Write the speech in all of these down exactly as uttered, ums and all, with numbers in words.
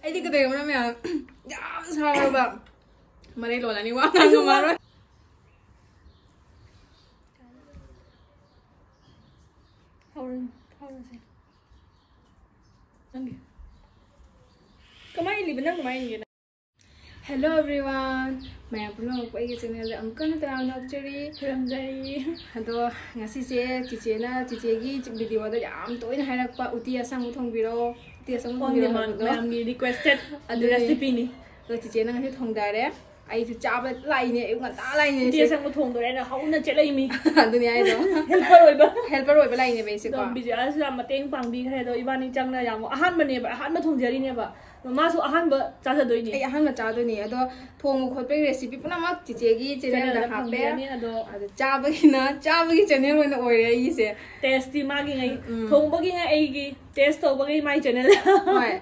ꯑꯩꯗꯤ ꯀꯩꯗꯧꯕꯅꯣ ꯃꯌꯥꯝ ꯌꯥꯝ ꯁꯥꯎꯔꯕ꯫ ꯃꯔꯩ ꯂꯣꯜꯂꯅꯤ, ꯋꯥ ꯉꯥꯡꯕ ꯃꯥꯔꯣꯏ꯫ ꯍꯧꯔꯁꯦ꯫ ꯅꯪꯒꯤ ꯀꯃꯥꯏꯅ ꯏꯜꯂꯤꯕ? ꯅꯪ ꯀꯃꯥꯏꯅ ꯏꯟꯒꯦ? Hello everyone, ꯃꯌꯥꯝ ꯄꯨꯝꯅꯃꯛꯄꯨ ꯑꯩꯒꯤ ꯆꯦꯅꯦꯜꯗ ꯑꯃꯨꯛꯀ ꯍꯟꯅ ꯇꯔꯥꯝꯅ ꯑꯣꯛꯆꯔꯤ꯫ ꯈꯨꯔꯨꯝꯖꯔꯤ꯫ ꯑꯗꯣ ꯉꯁꯤꯁꯦ ꯆꯤꯆꯦꯅ, ꯆꯤꯆꯦꯒꯤ ꯚꯤꯗꯤꯑꯣꯗ ꯌꯥꯝ ꯇꯣꯏꯅ ꯍꯥꯏꯔꯛꯄ ꯎꯇꯤ ꯑꯁꯪꯕ ꯊꯣꯡꯕꯤꯔꯛꯑꯣ, ꯎꯇꯤ ꯑꯁꯪꯕ ꯊꯣꯡꯕꯤꯔꯛꯑꯣ ꯍꯥꯏꯕꯗꯣ꯫ ꯃꯌꯥꯝꯒꯤ requested ꯑꯗꯨꯅꯦ꯫ Recipeꯅꯤ꯫ ꯑꯗꯣ ꯆꯤꯆꯦꯅ ꯉꯁꯤ ꯊꯣꯡꯗꯔꯦ꯫ ꯑꯩꯁꯨ ꯆꯥꯕ ꯂꯥꯛꯏꯅꯦ, ꯑꯌꯨꯛ ꯉꯟꯇꯥ ꯂꯥꯛꯏꯅꯦ ꯎꯇꯤ ꯆꯦ꯫ ꯑꯁꯪꯕ ꯊꯣꯡꯗꯣꯔꯦꯅ ꯍꯧꯅ ꯆꯦꯜꯂꯛꯏꯃꯤ꯫ ꯑꯗꯨꯅꯦ ꯍꯥꯏꯗꯣ꯫ Helper ꯑꯣꯏꯕ꯫ Helper ꯑꯣꯏꯕ ꯂꯥꯛꯏꯅꯦꯕ ꯑꯩꯁꯦꯀꯣ꯫ ꯑꯗꯣ ꯕꯤꯖꯌꯥꯁꯨ ꯌꯥꯝ ꯃꯇꯦꯡ ꯄꯥꯡꯕꯤꯈ꯭ꯔꯦ꯫ ꯑꯗꯣ ꯏꯕꯥꯅꯤ ꯆꯪꯅ ꯌꯥꯝ ꯑꯍꯥꯟꯕꯅꯦꯕ, ꯑꯍꯥꯟꯕ ꯊꯣꯡꯖꯔꯤꯅꯦꯕ꯫ ꯑꯗꯣ ꯃꯥꯁꯨ ꯑꯍꯥꯟꯕ ꯆꯥꯖꯗꯣꯏꯅꯦ꯫ ꯑꯩ ꯑꯍꯥꯟꯕ ꯆꯥꯗꯣꯏꯅꯦ꯫ ꯑꯗꯣ ꯊꯣꯡꯕ ꯈꯣꯠꯄꯒꯤ recipe ꯄꯨꯝꯅꯃꯛ ꯆꯤꯆꯦꯒꯤ channelꯗ channelꯗ ꯍꯥꯞꯄꯦ꯫ ꯐꯪꯕꯤꯔꯅꯤ꯫ ꯑꯗꯣ ꯑꯗꯣ ꯆꯥꯕꯒꯤꯅ, ꯆꯥꯕꯒꯤ channel ꯑꯣꯏꯅ ꯑꯣꯏꯔꯦ ꯑꯩꯒꯤꯁꯦ꯫ Tasteꯇꯤ ꯃꯥꯒꯤꯉꯩ, ꯎꯝ, ꯎꯝ꯫ ꯊꯣꯡꯕꯒꯤꯉꯩ ꯑꯩꯒꯤ, taste ꯇꯧꯕꯒꯤ ꯃꯥꯏ channel꯫ ꯍꯣꯏ꯫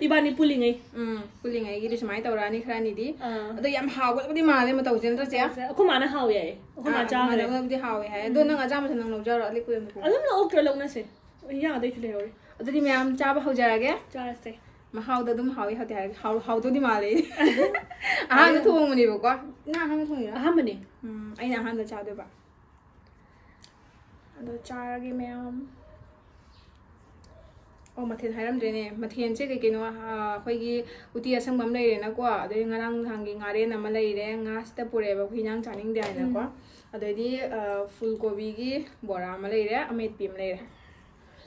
ꯏꯕꯥꯅꯤ ꯄꯨꯜꯂꯤꯉꯩ꯫ ꯎꯝ, ꯄꯨꯜꯂꯤꯉꯩꯒꯤꯗꯤ ꯁꯨꯃꯥꯏꯅ ꯇꯧꯔꯛꯑꯅꯤ ꯈꯔꯅꯤꯗꯤ꯫ ꯑꯥ꯫ ꯑꯗꯣ ꯌꯥꯝ ꯍꯥꯎꯒꯗꯕꯗꯤ ꯃꯥꯜꯂꯦ ꯃꯇꯧꯁꯦ, ꯅꯠꯇ꯭ꯔꯁꯦ? ꯇꯧꯁꯦ꯫ ꯑꯩꯈꯣꯏ ꯃꯥꯅ ꯍꯥꯎꯋꯦ ꯍꯥꯏꯌꯦ꯫ ꯑꯩꯈꯣꯏ ꯃꯥ ꯑꯥ, ꯆꯥꯈ꯭ꯔꯦ꯫ ꯃꯥꯟꯅꯕꯕꯨꯗꯤ ꯍꯥꯎꯋꯦ ꯍꯥꯏ꯫ ꯑꯗꯣ ꯎꯝ꯫ ꯅꯪ ꯑꯆꯥꯄꯣꯠꯁꯦ ꯅꯪ ꯂꯧꯖꯔꯣ, ꯑꯂꯤꯛꯄꯗ ꯑꯗꯨꯝ ꯄꯨꯈꯣ꯫ ꯑꯗꯨꯝ ꯂꯧꯔꯛꯇ꯭ꯔ ꯂꯧꯅꯁꯦ꯫ ꯏꯟꯖꯥꯡ ꯑꯇꯩꯁꯨ ꯂꯩꯍꯧꯔꯤ꯫ ꯑꯗꯨꯗꯤ ꯃꯌꯥꯝ ꯆꯥꯕ ꯍꯧꯖꯔꯒꯦ꯫ ꯆꯥꯔꯁꯦ꯫ ꯃꯍꯥꯎꯗꯣ ꯑꯗꯨꯝ ꯍꯥꯎꯏ ꯍꯥꯎꯇꯦ ꯍꯥꯏꯔꯒꯦ꯫ ꯍꯥꯎ-, ꯍꯥꯎꯗꯧꯗꯤ ꯃꯥꯜꯂꯦ꯫ ꯑꯍꯥꯟꯕ ꯑꯗꯨꯝ ꯊꯣꯡꯕꯅꯦꯕꯀꯣ꯫ ꯅꯪ ꯑꯍꯥꯟꯕ ꯊꯣꯡꯉꯤꯔꯣ? ꯑꯍꯥꯟꯕꯅꯦ꯫ ꯎꯝ, ꯑꯩꯅ ꯑꯍꯥꯟꯕ ꯆꯥꯗꯣꯏꯕ꯫ ꯑꯗꯣ ꯆꯥꯔꯒꯦ ꯃꯌꯥꯝ꯫ ꯑꯣ, ꯃꯊꯦꯜ ꯍꯥꯏꯔꯝꯗ꯭ꯔꯦꯅꯦ꯫ ꯃꯊꯦꯜꯁꯦ ꯀꯩ ꯀꯩꯅꯣ, ꯑꯥ, ꯑꯩꯈꯣꯏꯒꯤ ꯎꯇꯤ ꯑꯁꯪꯕ ꯑꯃ ꯂꯩꯔꯦꯅꯀꯣ, ꯑꯗꯩ ꯉꯔꯥꯡ ꯅꯍꯥꯟꯒꯤ ꯉꯥꯔꯦꯟ ꯑꯃ ꯂꯩꯔꯦ, ꯉꯥꯁꯤꯗ ꯄꯨꯔꯛꯑꯦꯕ ꯑꯩꯈꯣꯏ ꯏꯟꯖꯥꯡ ꯆꯥꯅꯤꯡꯗꯦ ꯍꯥꯏꯅꯀꯣ꯫ ꯎꯝ꯫ ꯑꯗꯩꯗꯤ, ꯑꯥ, ꯐꯨꯜ ꯀꯣꯕꯤꯒꯤ ꯕꯣꯔꯥ ꯑꯃ ꯂꯩꯔꯦ, ꯑꯃꯦꯠꯄꯤ ꯑꯃ ꯂꯩꯔꯦ꯫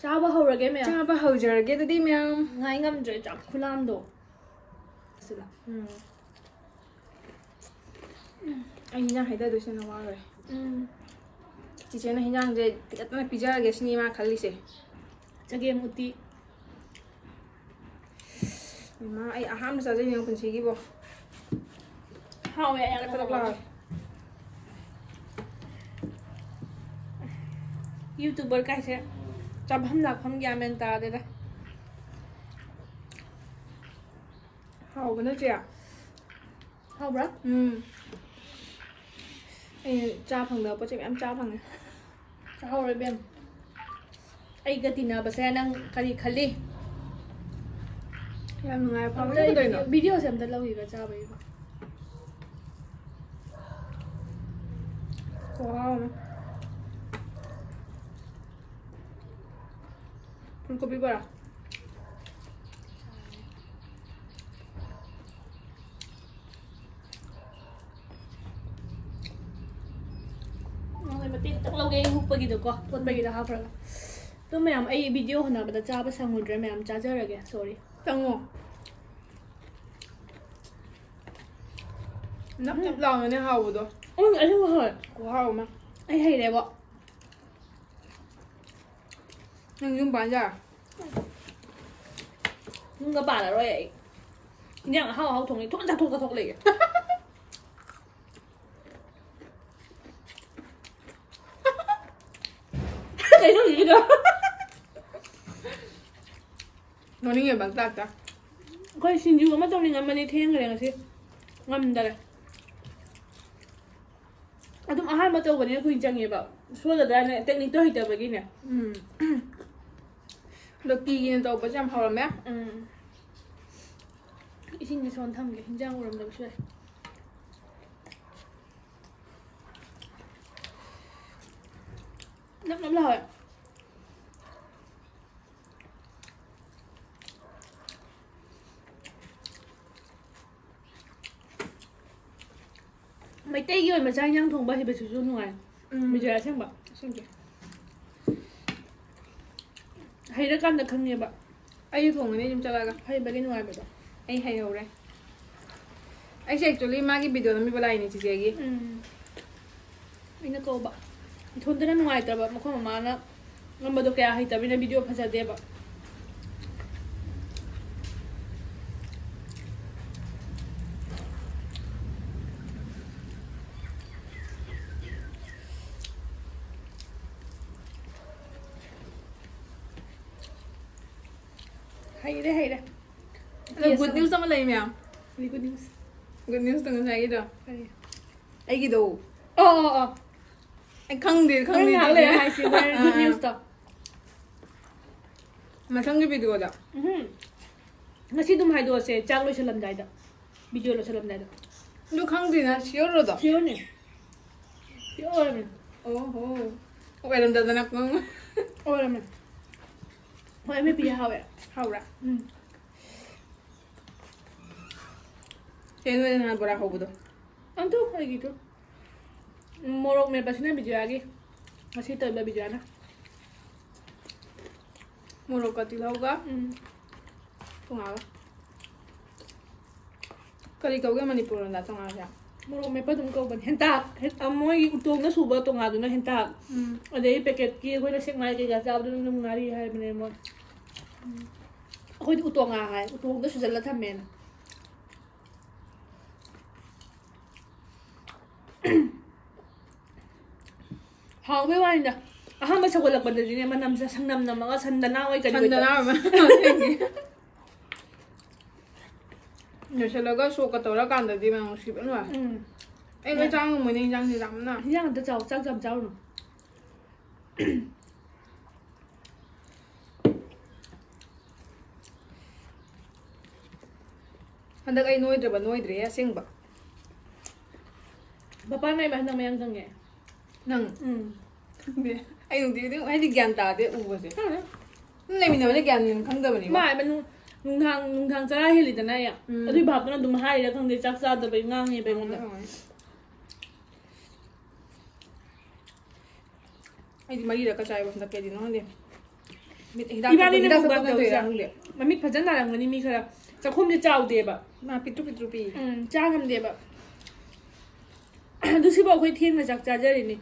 ꯆꯥꯕ ꯍꯧꯔꯒꯦ ꯃꯌꯥꯝ꯫ ꯆꯥꯕ ꯍꯧꯖꯔꯒꯦ ꯑꯗꯨꯗꯤ ꯃꯌꯥꯝ꯫ ꯉꯥꯏ ꯉꯝꯗ꯭ꯔꯦ ꯆꯥꯛ ꯈꯨꯂꯥꯝꯗꯣ꯫ ꯁꯤꯗ꯫ ꯎꯝ꯫ ꯑꯩ ꯍꯤꯟꯖꯥꯡ ꯍꯥꯏꯗꯗꯣꯏꯁꯦ ꯅꯋꯥ ꯂꯣꯏꯔꯦ꯫ ꯎꯝ꯫ ꯆꯤꯆꯦꯅ ꯍꯤꯟꯖꯥꯡꯁꯦ ꯇꯤꯈꯠꯇꯅ ꯄꯤꯖꯔꯒꯦ ꯁꯤꯅꯤ ꯃꯥ ꯈꯜꯂꯤꯁꯦ꯫ ꯆꯒꯦꯝ ꯎꯇꯤ꯫ ꯏꯃꯥ, ꯑꯩ ꯑꯍꯥꯟꯕ ꯆꯥꯖꯩꯅꯦ ꯄꯨꯟꯁꯤꯒꯤꯕꯣ꯫ ꯍꯥꯎꯋꯦ, ꯌꯥꯝ ꯀꯗꯛ ꯀꯗꯛ ꯍꯥꯎꯋꯦ꯫ ꯂꯥꯎꯋꯦ꯫ YouTuber ꯀꯥꯏꯁꯦ ꯆꯥꯐꯝ ꯂꯥꯛꯐꯝ ꯒ꯭ꯌꯥꯟ ꯃꯦꯟ ꯇꯥꯗꯦꯗ꯫ ꯍꯥꯎꯕꯅ ꯆꯦ꯫ ꯍꯥꯎꯕ꯭ꯔꯥ? ꯎꯝ꯫ ꯑꯩ ꯆꯥ ꯐꯪꯗꯕ ꯄꯣꯠ ꯆꯩ ꯃꯌꯥꯝ ꯆꯥ ꯐꯪꯉꯦ꯫ ꯆꯥꯍꯧꯔꯣ ꯏꯕꯦꯝ꯫ ꯑꯩꯒ ꯇꯤꯟꯅꯕꯁꯦ ꯅꯪ ꯀꯔꯤ ꯈꯜꯂꯤ? ꯌꯥꯝ ꯅꯨꯡꯉꯥꯏꯕ ꯐꯥꯎꯋꯦ꯫ ꯀꯩꯗꯧꯔꯤꯅꯣ? ꯚꯤꯗꯤꯑꯣꯁꯦ ꯑꯝꯇ ꯂꯧꯈꯤꯕ ꯆꯥꯕꯒꯤꯀꯣ꯫ ꯈꯨꯍꯥꯎ ꯑꯃ꯫ ꯐꯨꯜ ꯀꯣꯕꯤ ꯕꯣꯔꯥ꯫ ꯅꯪꯅ ꯃꯇꯦꯛ ꯈꯤꯇꯪ ꯂꯧꯒꯦ, ꯑꯩ ꯍꯨꯛꯄꯒꯤꯗꯣꯀꯣ, ꯇꯣꯠꯄꯒꯤꯗꯣ ꯍꯥꯞꯈ꯭ꯔꯒ꯫ ꯑꯗꯨ ꯃꯌꯥꯝ, ꯑꯩ ꯚꯤꯗꯤꯑꯣ ꯍꯣꯠꯅꯕꯗ ꯆꯥꯕ ꯁꯪꯉꯨꯗ꯭ꯔꯦ ꯃꯌꯥꯝ, ꯆꯥꯖꯔꯒꯦ, ꯁꯣꯔꯤ꯫ ꯆꯪꯉꯣ꯫ ꯅꯞ ꯅꯞ ꯂꯥꯎꯅꯅꯦ ꯍꯥꯎꯕꯗꯣ꯫ ꯎꯝ, ꯑꯁꯦꯡꯕ ꯍꯥꯎꯋꯦ꯫ ꯈꯨꯍꯥꯎ ꯑꯃ꯫ ꯑꯩ ꯍꯩꯔꯦꯕꯣ꯫ ꯅꯪ ꯌꯨꯝ ꯄꯥꯟ ꯌꯥꯔꯦ꯫ ꯌꯨꯝꯒ ꯄꯥꯜꯂꯔꯣꯏ ꯑꯩ꯫ ꯏꯟꯖꯥꯡ ꯑꯍꯥꯎ ꯑꯍꯥꯎ ꯊꯣꯡꯉꯦ, ꯊꯣꯡ ꯆꯥꯊꯣꯛ ꯆꯥꯊꯣꯛ ꯂꯩꯒꯦ꯫ ꯀꯩꯅꯣ ꯍꯧꯖꯤꯛꯀꯤꯗꯣ? ꯅꯣꯛꯅꯤꯡꯉꯦ ꯄꯪꯇꯥꯛꯇ꯫ ꯑꯩꯈꯣꯏ ꯁꯤꯡꯖꯨ ꯑꯃ ꯇꯧꯅꯤꯡꯉꯝꯕꯅꯤ, ꯊꯦꯡꯈ꯭ꯔꯦ ꯉꯁꯤ꯫ ꯉꯝꯗꯔꯦ꯫ ꯑꯗꯨꯝ ꯑꯍꯥꯟꯕ ꯇꯧꯕꯅꯤꯅ ꯀꯨꯏꯅ ꯆꯪꯉꯦꯕ꯫ ꯁꯣꯏꯒꯗ꯭ꯔꯥꯅꯦ, ꯇꯦꯛꯅꯤꯛꯇꯣ ꯍꯩꯇꯕꯒꯤꯅꯦ꯫ ꯎꯝ꯫ ꯂꯣꯇꯤꯒꯤꯅ ꯇꯧꯕꯁꯦ ꯌꯥꯝ ꯍꯧꯔꯝꯃꯦ꯫ ꯎꯝ꯫ ꯏꯁꯤꯡꯁꯦ ꯁꯣꯝ ꯊꯝꯒꯦ, ꯍꯤꯟꯖꯥꯡ ꯎꯔꯝꯗꯕꯁꯨ ꯌꯥꯏ꯫ ꯅꯞ ꯅꯞ ꯂꯥꯎꯋꯦ꯫ ꯃꯩꯇꯩꯒꯤ ꯑꯣꯏꯕ ꯆꯥꯛ ꯏꯟꯁꯥꯡ ꯊꯣꯡꯕ ꯍꯩꯕꯁꯤꯁꯨ ꯅꯨꯡꯉꯥꯏ꯫ ꯎꯝ꯫ ꯕꯤꯖꯣꯌꯥ ꯑꯁꯦꯡꯕ꯫ ꯑꯁꯦꯡꯀꯤ꯫ ꯍꯩꯔꯀꯥꯟꯗ ꯈꯪꯉꯦꯕ꯫ ꯑꯩꯁꯨ ꯊꯣꯡꯒꯅꯤ ꯌꯨꯝ ꯆꯠꯂꯒ꯫ ꯍꯩꯕꯒꯤ ꯅꯨꯡꯉꯥꯏꯕꯗꯣ꯫ ꯑꯩ ꯍꯩꯍꯧꯔꯦ꯫ ꯑꯩꯁꯦ actually ꯃꯥꯒꯤ video ꯅꯝꯕꯤꯕ ꯂꯥꯛꯏꯅꯦ ꯆꯤꯆꯦꯒꯤ꯫ ꯎꯝ꯫ ꯑꯩꯅ ꯀꯧꯕ꯫ ꯏꯊꯣꯟꯇꯅ ꯅꯨꯡꯉꯥꯏꯇꯕ, ꯃꯈꯣꯏ ꯃꯃꯥꯅ ꯅꯝꯕꯗꯣ ꯀꯌꯥ ꯍꯩꯇꯕꯅꯤꯅ video ꯐꯖꯗꯦꯕ꯫ ꯍꯩꯔꯦ, ꯍꯩꯔꯦ꯫ ꯑꯗꯣ good news ꯑꯃ ꯂꯩ, ꯃꯌꯥꯝ꯫ ꯀꯔꯤ good news? Good news ꯇꯣ ꯉꯁꯥꯏꯒꯤꯗꯣ꯫ ꯀꯔꯤ? ꯑꯩꯒꯤꯗꯣ꯫ ꯑꯣ, ꯑꯣ, ꯑꯣ꯫ ꯑꯩ ꯈꯪꯗꯦ, ꯈꯪꯗꯦ, ꯍꯣꯔꯦꯟ ꯉꯥꯏꯍꯥꯛ ꯂꯩꯔ ꯍꯥꯏꯁꯤ, ꯍꯣꯔꯦꯟ good ꯑꯥ꯫ News ꯇꯣ꯫ ꯃꯊꯪꯒꯤ video ꯗ꯫ ꯎꯝ꯫ ꯉꯁꯤ ꯑꯗꯨꯝ ꯍꯥꯏꯗꯣꯛꯑꯁꯦ, ꯆꯥꯛ ꯂꯣꯏꯁꯜꯂꯝꯗꯥꯏꯗ, ꯚꯤꯗꯤꯑꯣ ꯂꯣꯏꯁꯜꯂꯝꯗꯥꯏꯗ꯫ ꯑꯗꯨ ꯈꯪꯗꯦꯅ ꯁꯤꯌꯣꯔꯗꯣ꯫ ꯁꯤꯌꯣꯔꯅꯦ꯫ ꯁꯤꯌꯣꯔꯅꯦ꯫ ꯑꯣ ꯍꯣ꯫ ꯑꯣꯏꯔꯝꯗꯗꯅ ꯈꯪꯉꯨ꯫ ꯑꯣꯏꯔꯝꯃꯦ꯫ ꯍꯣꯏ, ꯑꯦꯝ ꯑꯦ ꯄꯤ ꯍꯥꯎꯋꯦ꯫ ꯍꯥꯎꯕ꯭ꯔꯥ? ꯎꯝ꯫ ꯆꯦ ꯅꯣꯏꯗ ꯅꯍꯥꯟ ꯕꯣꯔꯥ ꯍꯧꯕꯗꯣ꯫ ꯑꯗꯨ ꯑꯩꯒꯤꯗꯨ꯫ ꯎꯝ, ꯃꯣꯔꯣꯛ ꯃꯦꯠꯄꯁꯤꯅ ꯕꯤꯖꯌꯥꯒꯤ꯫ ꯉꯁꯤ ꯇꯧꯕ ꯕꯤꯖꯌꯥꯅ꯫ ꯃꯣꯔꯣꯛꯀ ꯇꯤꯜꯍꯧꯒ ꯎꯝ꯫ ꯇꯣꯉꯥꯜꯂꯦ꯫ ꯀꯔꯤ ꯀꯧꯒꯦ ꯃꯅꯤꯄꯨꯔ ꯂꯣꯟꯗ ꯇꯣꯉꯥꯜꯂꯦ? ꯃꯣꯔꯣꯛ ꯃꯦꯠꯄ ꯑꯗꯨꯝ ꯀꯧꯕꯅꯤ꯫ ꯍꯦꯟꯇꯥꯛ꯫ ꯍꯦꯟ-, ꯑ, ꯃꯣꯏꯒꯤ ꯎꯇꯣꯡꯗ ꯁꯨꯕ ꯇꯣꯉꯥꯟꯗꯨꯅ ꯍꯦꯟꯇꯥꯛ꯫ ꯎꯝ꯫ ꯑꯗꯩ ꯄꯦꯀꯦꯠꯀꯤ ꯑꯩꯈꯣꯏꯅ ꯁꯦꯛꯃꯥꯏ ꯀꯩꯀꯥ ꯆꯥꯕꯗꯨꯅ ꯑꯗꯨꯝ ꯉꯥꯔꯤ ꯍꯥꯏꯕꯅꯦ ꯃꯣꯏ꯫ ꯑꯩꯈꯣꯏꯗꯤ ꯎꯇꯣꯡ ꯉꯥ ꯍꯥꯏ꯫ ꯎꯇꯣꯡꯗ ꯁꯨꯖꯜꯂ ꯊꯝꯃꯦꯅ꯫ ꯍꯥꯎꯕꯩ ꯋꯥꯅꯤꯗ꯫ ꯑꯍꯥꯟꯕ ꯁꯧꯒꯠꯂꯛꯄꯗꯗꯤꯅꯦ, ꯃꯅꯝꯁꯦ ꯁꯪꯅꯝ ꯅꯝꯃꯒ ꯁꯟꯗꯅꯥ ꯑꯣꯏ ꯀꯔꯤ ꯑꯣꯏ ꯁꯟꯗꯅꯥ ꯑꯣꯏꯕ꯫ ꯑꯁꯦꯡꯀꯤ꯫ ꯂꯣꯏꯁꯤꯜꯂꯒ ꯁꯣꯛꯀ ꯇꯧꯔꯀꯥꯟꯗꯗꯤ ꯃꯅꯝ ꯅꯨꯡꯁꯤꯕ ꯅꯨꯡꯉꯥꯏ꯫ ꯎꯝ꯫ ꯑꯩ ꯂꯣꯏ ꯆꯥ ꯉꯝꯃꯣꯏꯅꯦ ꯏꯟꯖꯥꯡꯁꯦ ꯌꯥꯝꯅ꯫ ꯍꯤꯟꯖꯥꯡ ꯑꯝꯇ ꯆꯥꯎ, ꯆꯥꯛ ꯌꯥꯝ ꯆꯥꯔꯨꯅꯨ꯫ ꯍꯟꯗꯛ ꯑꯩ ꯅꯣꯏꯗ꯭ꯔꯕ ꯅꯣꯏꯗ꯭ꯔꯦ ꯑꯁꯦꯡꯕ꯫ ꯄꯄꯥ ꯅꯥꯏꯃ ꯍꯟꯗꯛ ꯃꯌꯥꯡ ꯆꯪꯉꯦ꯫ ꯅꯪ ꯎꯝ꯫ ꯈꯪꯗꯦ꯫ ꯑꯩ ꯅꯨꯡꯇꯤꯒꯤ ꯑꯗꯨꯝ ꯍꯥꯏꯗꯤ ꯒ꯭ꯌꯥꯟ ꯇꯥꯗꯦ ꯎꯕꯁꯦ꯫ ꯑꯗꯨꯝ ꯂꯩꯃꯤꯟꯅꯕꯅ ꯒ꯭ꯌꯥꯟ ꯃꯦꯟ ꯈꯪꯗꯕꯅꯤ꯫ ꯃꯥ ꯍꯥꯏꯕ ꯅꯨꯡ-, ꯅꯨꯡꯗꯥꯡ, ꯅꯨꯡꯗꯥꯡ ꯆꯔꯥ ꯍꯦꯜꯂꯤꯗꯅ ꯑꯩ꯫ ꯎꯝ꯫ ꯑꯗꯨꯏ ꯚꯥꯞꯇꯅ ꯑꯗꯨꯝ ꯍꯥꯏꯔꯤꯔꯥ ꯈꯪꯗꯦ, ꯆꯥꯛ ꯆꯥꯗꯕꯩ ꯉꯥꯡꯉꯦꯕ ꯑꯩꯉꯣꯟꯗ꯫ ꯑꯩꯗꯤ ꯃꯔꯤꯔꯛꯀ ꯆꯥꯏꯕ ꯍꯟꯗꯛ ꯀꯩꯒꯤꯅꯣ ꯈꯪꯗꯦ꯫ ꯃꯤꯠ ꯍꯤꯗꯥꯛ ꯏꯕꯥꯅꯤꯅ ꯍꯤꯗꯥꯛ mukbang ꯊꯛꯄ ꯅꯠꯇꯣꯏꯔꯥ ꯇꯧꯔꯤꯁꯦ꯫ ꯈꯪꯗꯦ꯫ ꯃꯃꯤꯠ ꯐꯖꯅ ꯅꯥꯔꯝꯒꯅꯤ ꯃꯤ ꯈꯔ꯫ ꯆꯥꯛꯈꯨꯝꯁꯦ ꯆꯥꯎꯗꯦꯕ꯫ ꯃꯥ ꯄꯤꯛꯇ꯭ꯔꯨ ꯄꯤꯛꯇ꯭ꯔꯨ ꯄꯤ꯫ ꯎꯝ, ꯆꯥ ꯉꯝꯗꯦꯕ꯫ ꯑꯗꯨ ꯁꯤꯕꯨ ꯑꯩꯈꯣꯏ ꯊꯦꯡꯅ ꯆꯥꯛ ꯆꯥꯖꯔꯤꯅꯤ꯫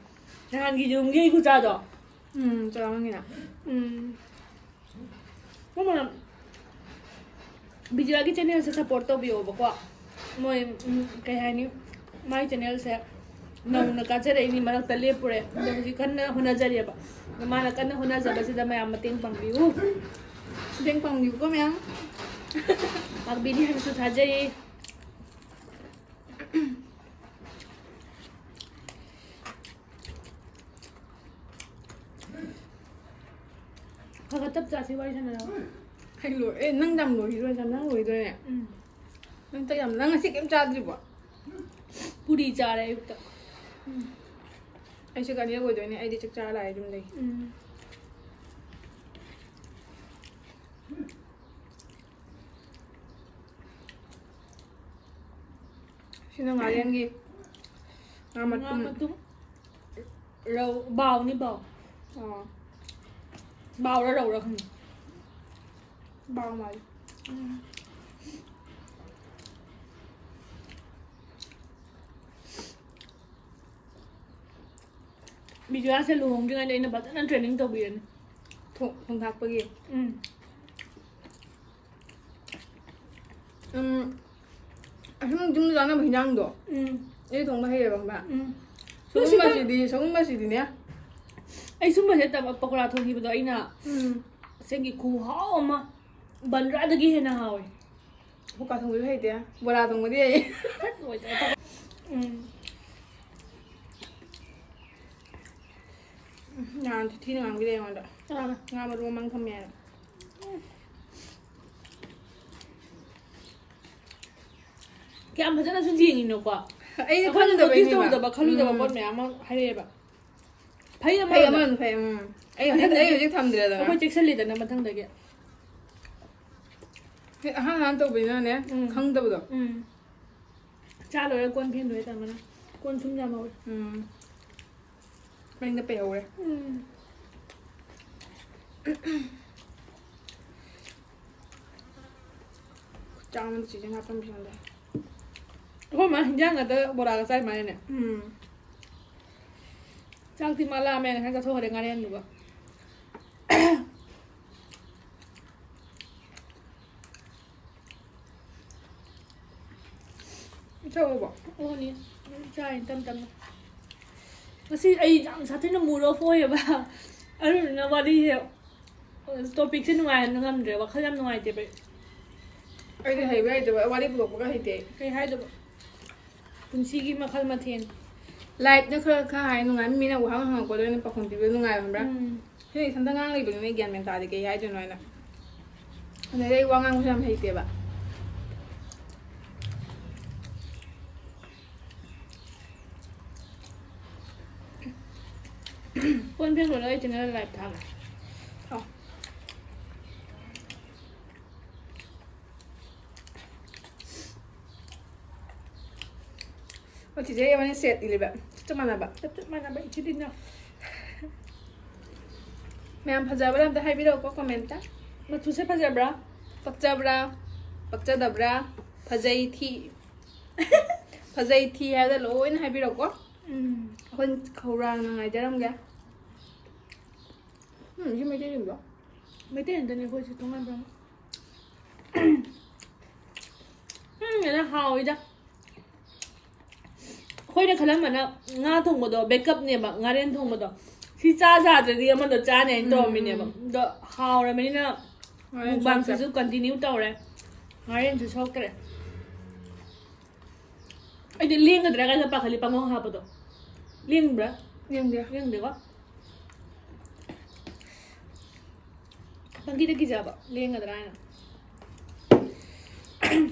ꯅꯍꯥꯟꯒꯤ ꯌꯦꯔꯨꯝꯒꯤ ꯈꯨꯆꯥꯗꯣ꯫ ꯎꯝ ꯆꯥꯔꯝꯒꯤꯅ꯫ ꯎꯝ꯫ ꯃꯃꯥ, ꯕꯤꯖꯌꯥꯒꯤ channelꯁꯦ support ꯇꯧꯕꯤꯌꯣꯕꯀꯣ꯫ ꯃꯣꯏ, ꯎꯝ, ꯀꯩ ꯍꯥꯏꯅꯤ, ꯃꯥꯏ channelꯁꯦ ꯅꯧꯅ ꯀꯥꯖꯔꯛꯏꯅꯤ, ꯃꯔꯛꯇ ꯂꯦꯞꯄꯨꯔꯦ꯫ ꯑꯗꯣ ꯍꯧꯖꯤꯛ ꯀꯟꯅ ꯍꯣꯠꯅꯖꯔꯤꯑꯕ꯫ ꯑꯗꯣ ꯃꯥꯅ ꯀꯟꯅ ꯍꯣꯠꯅꯖꯕꯁꯤꯗ ꯃꯌꯥꯝ ꯃꯇꯦꯡ ꯄꯥꯡꯕꯤꯌꯨ꯫ ꯃꯇꯦꯡ ꯄꯥꯡꯕꯤꯌꯨꯀꯣ ꯃꯌꯥꯝ꯫ ꯄꯥꯡꯕꯤꯅꯤ ꯍꯥꯏꯅꯁꯨ ꯊꯥꯖꯩ꯫ ꯈꯔ ꯈꯔ ꯇꯞ ꯆꯥꯁꯤ ꯋꯥꯔꯤ ꯁꯥꯟꯅꯔꯒ꯫ ꯑꯩ ꯂꯣꯏ ꯑꯦ ꯅꯪ ꯌꯥꯝ ꯂꯣꯏꯈꯤꯔꯣꯏ ꯌꯥꯝ ꯅꯪ ꯂꯣꯏꯗꯣꯏꯅꯦ꯫ ꯎꯝ꯫ ꯅꯪ ꯆꯥꯛ ꯌꯥꯝ ꯅꯪ ꯉꯁꯤ ꯀꯩꯝ ꯆꯥꯗ꯭ꯔꯤꯕꯣ? ꯄꯨꯔꯤ ꯆꯥꯔꯦ ꯑꯌꯨꯛꯇ꯫ ꯑꯩꯁꯨ ꯀꯅꯤ ꯑꯣꯏꯗꯣꯏꯅꯦ ꯑꯩꯗꯤ ꯆꯥꯛ ꯆꯥꯔ ꯂꯥꯛꯑꯦ ꯌꯨꯝꯗꯒꯤ꯫ ꯎꯝ꯫ ꯁꯤꯅ ꯉꯥꯔꯦꯟꯒꯤ ꯉꯥ ꯉꯥ ꯃꯇꯨꯝ꯫ ꯃꯇꯨꯝ꯫ ꯔꯧ ꯕꯥꯎꯅꯤ ꯕꯥꯎ꯫ ꯑꯣ꯫ ꯕꯥꯎꯔ ꯔꯧꯔ ꯈꯪꯗꯦ꯫ ꯕꯥꯎ ꯃꯥꯜꯂꯤ꯫ ꯎꯝ꯫ ꯕꯤꯖꯣꯌꯥꯁꯦ ꯂꯨꯍꯣꯡꯗ꯭ꯔꯤꯉꯩꯗ ꯑꯩꯅ ꯐꯖꯅ training ꯇꯧꯕꯤꯔꯅꯤ꯫ ꯊꯣꯡ ꯊꯣꯡ ꯊꯥꯛꯄꯒꯤ꯫ ꯎꯝ꯫ ꯎꯝ꯫ ꯑꯁꯨꯝ ꯌꯨꯝꯗ ꯆꯥꯅꯕ ꯍꯤꯟꯖꯥꯡꯗꯣ ꯎꯝ꯫ ꯑꯩ ꯊꯣꯡꯕ ꯍꯩꯌꯦꯕ ꯈꯪꯕ꯭ꯔꯥ? ꯎꯝ꯫ ꯁꯒꯨꯝꯕꯁꯤꯗꯤ ꯁꯒꯨꯝꯕꯁꯤꯗꯤꯅꯦ꯫ ꯑꯩ ꯁꯨꯝꯕꯁꯦ ꯇꯕ ꯄꯀꯣꯔꯥ ꯊꯣꯡꯈꯤꯕꯗꯣ ꯑꯩꯅ ꯎꯝ꯫ ꯑꯁꯦꯡꯒꯤ ꯈꯨꯍꯥꯎ ꯑꯃ ꯕꯟꯗ꯭ꯔꯥꯗꯒꯤ ꯍꯦꯟꯅ ꯍꯥꯎꯋꯦ꯫ ꯄꯀꯣꯔꯥ ꯊꯣꯡꯕꯁꯨ ꯍꯩꯇꯦ꯫ ꯕꯣꯔꯥ ꯊꯣꯡꯕꯗꯤ ꯍꯩ꯫ ꯐꯠ ꯂꯣꯏꯗ꯭ꯔꯦ꯫ ꯎꯝ꯫ ꯅꯍꯥꯟ ꯊꯤꯅ ꯉꯥꯡꯕꯤꯔꯦ ꯑꯩꯉꯣꯟꯗ꯫ ꯀꯅꯥꯅ? ꯉꯥ ꯃꯔꯨ ꯑꯃ ꯊꯝꯃꯦꯅ꯫ ꯀꯌꯥꯝ ꯐꯖꯅꯁꯨ ꯌꯦꯡꯉꯤꯅꯣꯀꯣ꯫ ꯑꯩꯅ ꯑꯩꯈꯣꯏꯅ ꯈꯪꯗꯕꯩꯅꯦꯕ꯫ Notice ꯇꯧꯗꯕ, ꯈꯜꯂꯨꯗꯕ ꯎꯝ꯫ ꯄꯣꯠ ꯃꯌꯥꯝ ꯑꯃ ꯍꯥꯏꯔꯛꯑꯦꯕ꯫ ꯐꯩ ꯐꯩ ꯑꯃꯔꯣꯝꯗ꯫ ꯑꯃꯔꯣꯝꯗ ꯐꯩ꯫ ꯎꯝ꯫ ꯑꯩ ꯍꯧꯖꯤꯛ, ꯑꯩ ꯃꯊꯪꯗꯒꯤ ꯍꯧꯖꯤꯛ ꯊꯝꯗ꯭ꯔꯦꯗꯅ꯫ ꯑꯩꯈꯣꯏ ꯆꯦꯛꯁꯤꯜꯂꯤꯗꯅ ꯃꯊꯪꯗꯒꯤ꯫ ꯍꯦꯛ ꯑꯍꯥꯟ ꯑꯍꯥꯟ ꯇꯧꯕꯅꯤꯅꯅꯦ, ꯎꯝ꯫ ꯈꯪꯗꯕꯗꯣ꯫ ꯎꯝ꯫ ꯆꯥ ꯂꯣꯏꯔ ꯀꯣꯟ ꯐꯦꯡꯗꯣꯏ ꯇꯥꯃꯅ꯫ ꯀꯣꯟ ꯁꯨꯝ ꯌꯥꯝꯍꯧꯔꯦ꯫ ꯎꯝ꯫ ꯃꯅꯤꯡꯗ ꯄꯩꯍꯧꯔꯦ꯫ ꯎꯝ꯫ ꯆꯥꯝꯃꯗ ꯆꯤꯆꯦ ꯉꯥ ꯊꯝꯕꯤꯁꯤꯡꯗꯣ꯫ ꯑꯩꯈꯣꯏ ꯃꯥ ꯍꯤꯟꯖꯥꯡ ꯉꯥꯛꯇ ꯕꯣꯔꯥꯒ ꯆꯥꯏ ꯃꯥꯜꯂꯦꯅꯦ꯫ ꯎꯝ꯫ ꯆꯥꯛꯇꯤ ꯃꯥ ꯂꯥꯝꯃꯦ ꯉꯁꯥꯏ ꯆꯥꯊꯣꯛꯈ꯭ꯔꯦ ꯉꯥꯔꯦꯟꯗꯨꯒ꯫ ꯏꯊꯛ ꯑꯣꯏꯕ? ꯑꯣꯅꯤ꯫ ꯆꯥꯏ ꯇꯞ ꯇꯞꯅ꯫ ꯉꯁꯤ ꯑꯩ ꯌꯥꯝ ꯁꯥꯊꯤꯅ mood off ꯑꯣꯏꯌꯦꯕ꯫ ꯑꯗꯨꯗꯨꯅ ꯋꯥꯔꯤꯁꯦ, topicꯁꯦ ꯅꯨꯡꯉꯥꯏꯍꯟꯕ ꯉꯝꯗ꯭ꯔꯦ꯫ ꯋꯥꯈꯜ ꯌꯥꯝ ꯅꯨꯡꯉꯥꯏꯇꯦꯕ ꯑꯩ꯫ ꯑꯩꯗꯤ ꯍꯩꯕ ꯍꯩꯇꯕ ꯋꯥꯔꯤ ꯄꯨꯊꯣꯛꯄꯒ ꯍꯩꯇꯦ ꯑꯩ꯫ ꯀꯩ ꯍꯥꯏꯗꯣꯏꯕ? ꯄꯨꯟꯁꯤꯒꯤ ꯃꯈꯜ ꯃꯊꯦꯜ꯫ Lifeꯅ ꯈꯔ, ꯈꯔ ꯍꯥꯏ ꯅꯨꯡꯉꯥꯏ꯫ ꯃꯤꯅ ꯋꯥꯍꯪ ꯍꯪꯉꯛꯄꯗ ꯑꯣꯏꯅ ꯄꯥꯎꯈꯨꯝ ꯄꯤꯕ ꯅꯨꯡꯉꯥꯏꯕ ꯈꯪꯕ꯭ꯔꯥ? ꯎꯝ꯫ ꯁꯤꯅ ꯏꯊꯟꯇ ꯉꯥꯡ ꯂꯩꯕꯅꯤꯅ ꯑꯩ ꯒ꯭ꯌꯥꯟ ꯃꯦꯟ ꯇꯥꯗꯦ ꯀꯩ ꯍꯥꯏꯗꯣꯏꯅꯣ ꯍꯥꯏꯅ꯫ ꯑꯗꯩ ꯑꯩ ꯋꯥ ꯉꯥꯡꯕꯁꯨ ꯌꯥꯝ ꯍꯩꯇꯦꯕ꯫ ꯀꯣꯟ ꯐꯦꯡ ꯂꯣꯏꯔꯒ ꯑꯩ ꯆꯦꯅꯦꯜ ꯂꯥꯏꯚ ꯊꯥꯒꯦ꯫ ꯑꯣ꯫ ꯑꯣ, ꯆꯤꯆꯦ ꯏꯕꯥꯅꯤ ꯁꯦꯠ ꯏꯜꯂꯤꯕ꯫ ꯆꯞ ꯃꯥꯟꯅꯕ꯫ ꯆꯞ ꯆꯞ ꯃꯥꯟꯅꯕ ꯏꯆꯤꯜ ꯏꯅꯥꯎ꯫ ꯃꯌꯥꯝ ꯐꯖꯕ꯭ꯔꯥ ꯑꯝꯇ ꯍꯥꯏꯕꯤꯔꯛꯎꯀꯣ ꯀꯣꯃꯦꯟꯇ꯫ ꯃꯆꯨꯁꯦ ꯐꯖꯕ꯭ꯔꯥ? ꯄꯛꯆꯕ꯭ꯔꯥ? ꯄꯛꯆꯗꯕ꯭ꯔꯥ? ꯐꯖꯩ ꯊꯤ꯫ ꯐꯖꯩ ꯊꯤ ꯍꯥꯏꯕꯗ ꯂꯣꯏꯅ ꯍꯥꯏꯕꯤꯔꯛꯎꯀꯣ꯫ ꯎꯝ꯫ ꯑꯩꯈꯣꯏ ꯈꯧꯔꯥꯡꯅ ꯉꯥꯏꯖꯔꯝꯒꯦ꯫ ꯎꯝ, ꯁꯤ ꯃꯩꯇꯩꯁꯤꯡꯗꯣ꯫ ꯃꯩꯇꯩ ꯉꯥꯛꯇꯅꯦ ꯑꯩꯈꯣꯏꯁꯦ ꯇꯣꯉꯥꯟꯕ ꯑꯃ꯫ ꯎꯝ, ꯌꯥꯝꯅ ꯍꯥꯎꯋꯤꯗ꯫ ꯑꯩꯈꯣꯏꯅ ꯈꯜꯂꯝꯕꯅ ꯉꯥ ꯊꯣꯡꯕꯗꯣ ꯕꯦꯀꯞꯅꯦꯕ, ꯉꯥꯔꯦꯟ ꯊꯣꯡꯕꯗꯣ꯫ ꯁꯤ ꯆꯥ ꯆꯥꯗ꯭ꯔꯗꯤ ꯑꯃꯗꯣ ꯆꯥꯅꯤ ꯍꯥꯏꯅ ꯎꯝ, ꯇꯧꯔꯝꯃꯤꯅꯦꯕ꯫ ꯎꯝ꯫ ꯑꯗꯣ ꯍꯥꯎꯔꯕꯅꯤꯅ ꯉꯥꯔꯦꯟ ꯃꯨꯛꯕꯥꯡꯁꯤꯁꯨ ꯁꯣꯛꯇ꯭ꯔꯦ꯫ ꯀꯟꯇꯤꯅ꯭ꯌꯨ ꯇꯧꯔꯦ꯫ ꯉꯥꯔꯦꯟꯁꯨ ꯁꯣꯛꯇ꯭ꯔꯦ꯫ ꯑꯩꯗꯤ ꯂꯦꯡꯒꯗ꯭ꯔꯥ ꯀꯥꯏꯅ ꯄꯥꯈꯠꯂꯤ ꯄꯥꯡꯈꯣꯡ ꯍꯥꯞꯄꯗꯣ꯫ ꯂꯦꯡꯕ꯭ꯔꯥ? ꯌꯦꯡꯗꯦ꯫ ꯌꯦꯡꯗꯦꯀꯣ? ꯄꯪꯀꯤꯗ ꯀꯤꯖꯕ, ꯂꯦꯡꯒꯗ꯭ꯔꯥ ꯍꯥꯏꯅ꯫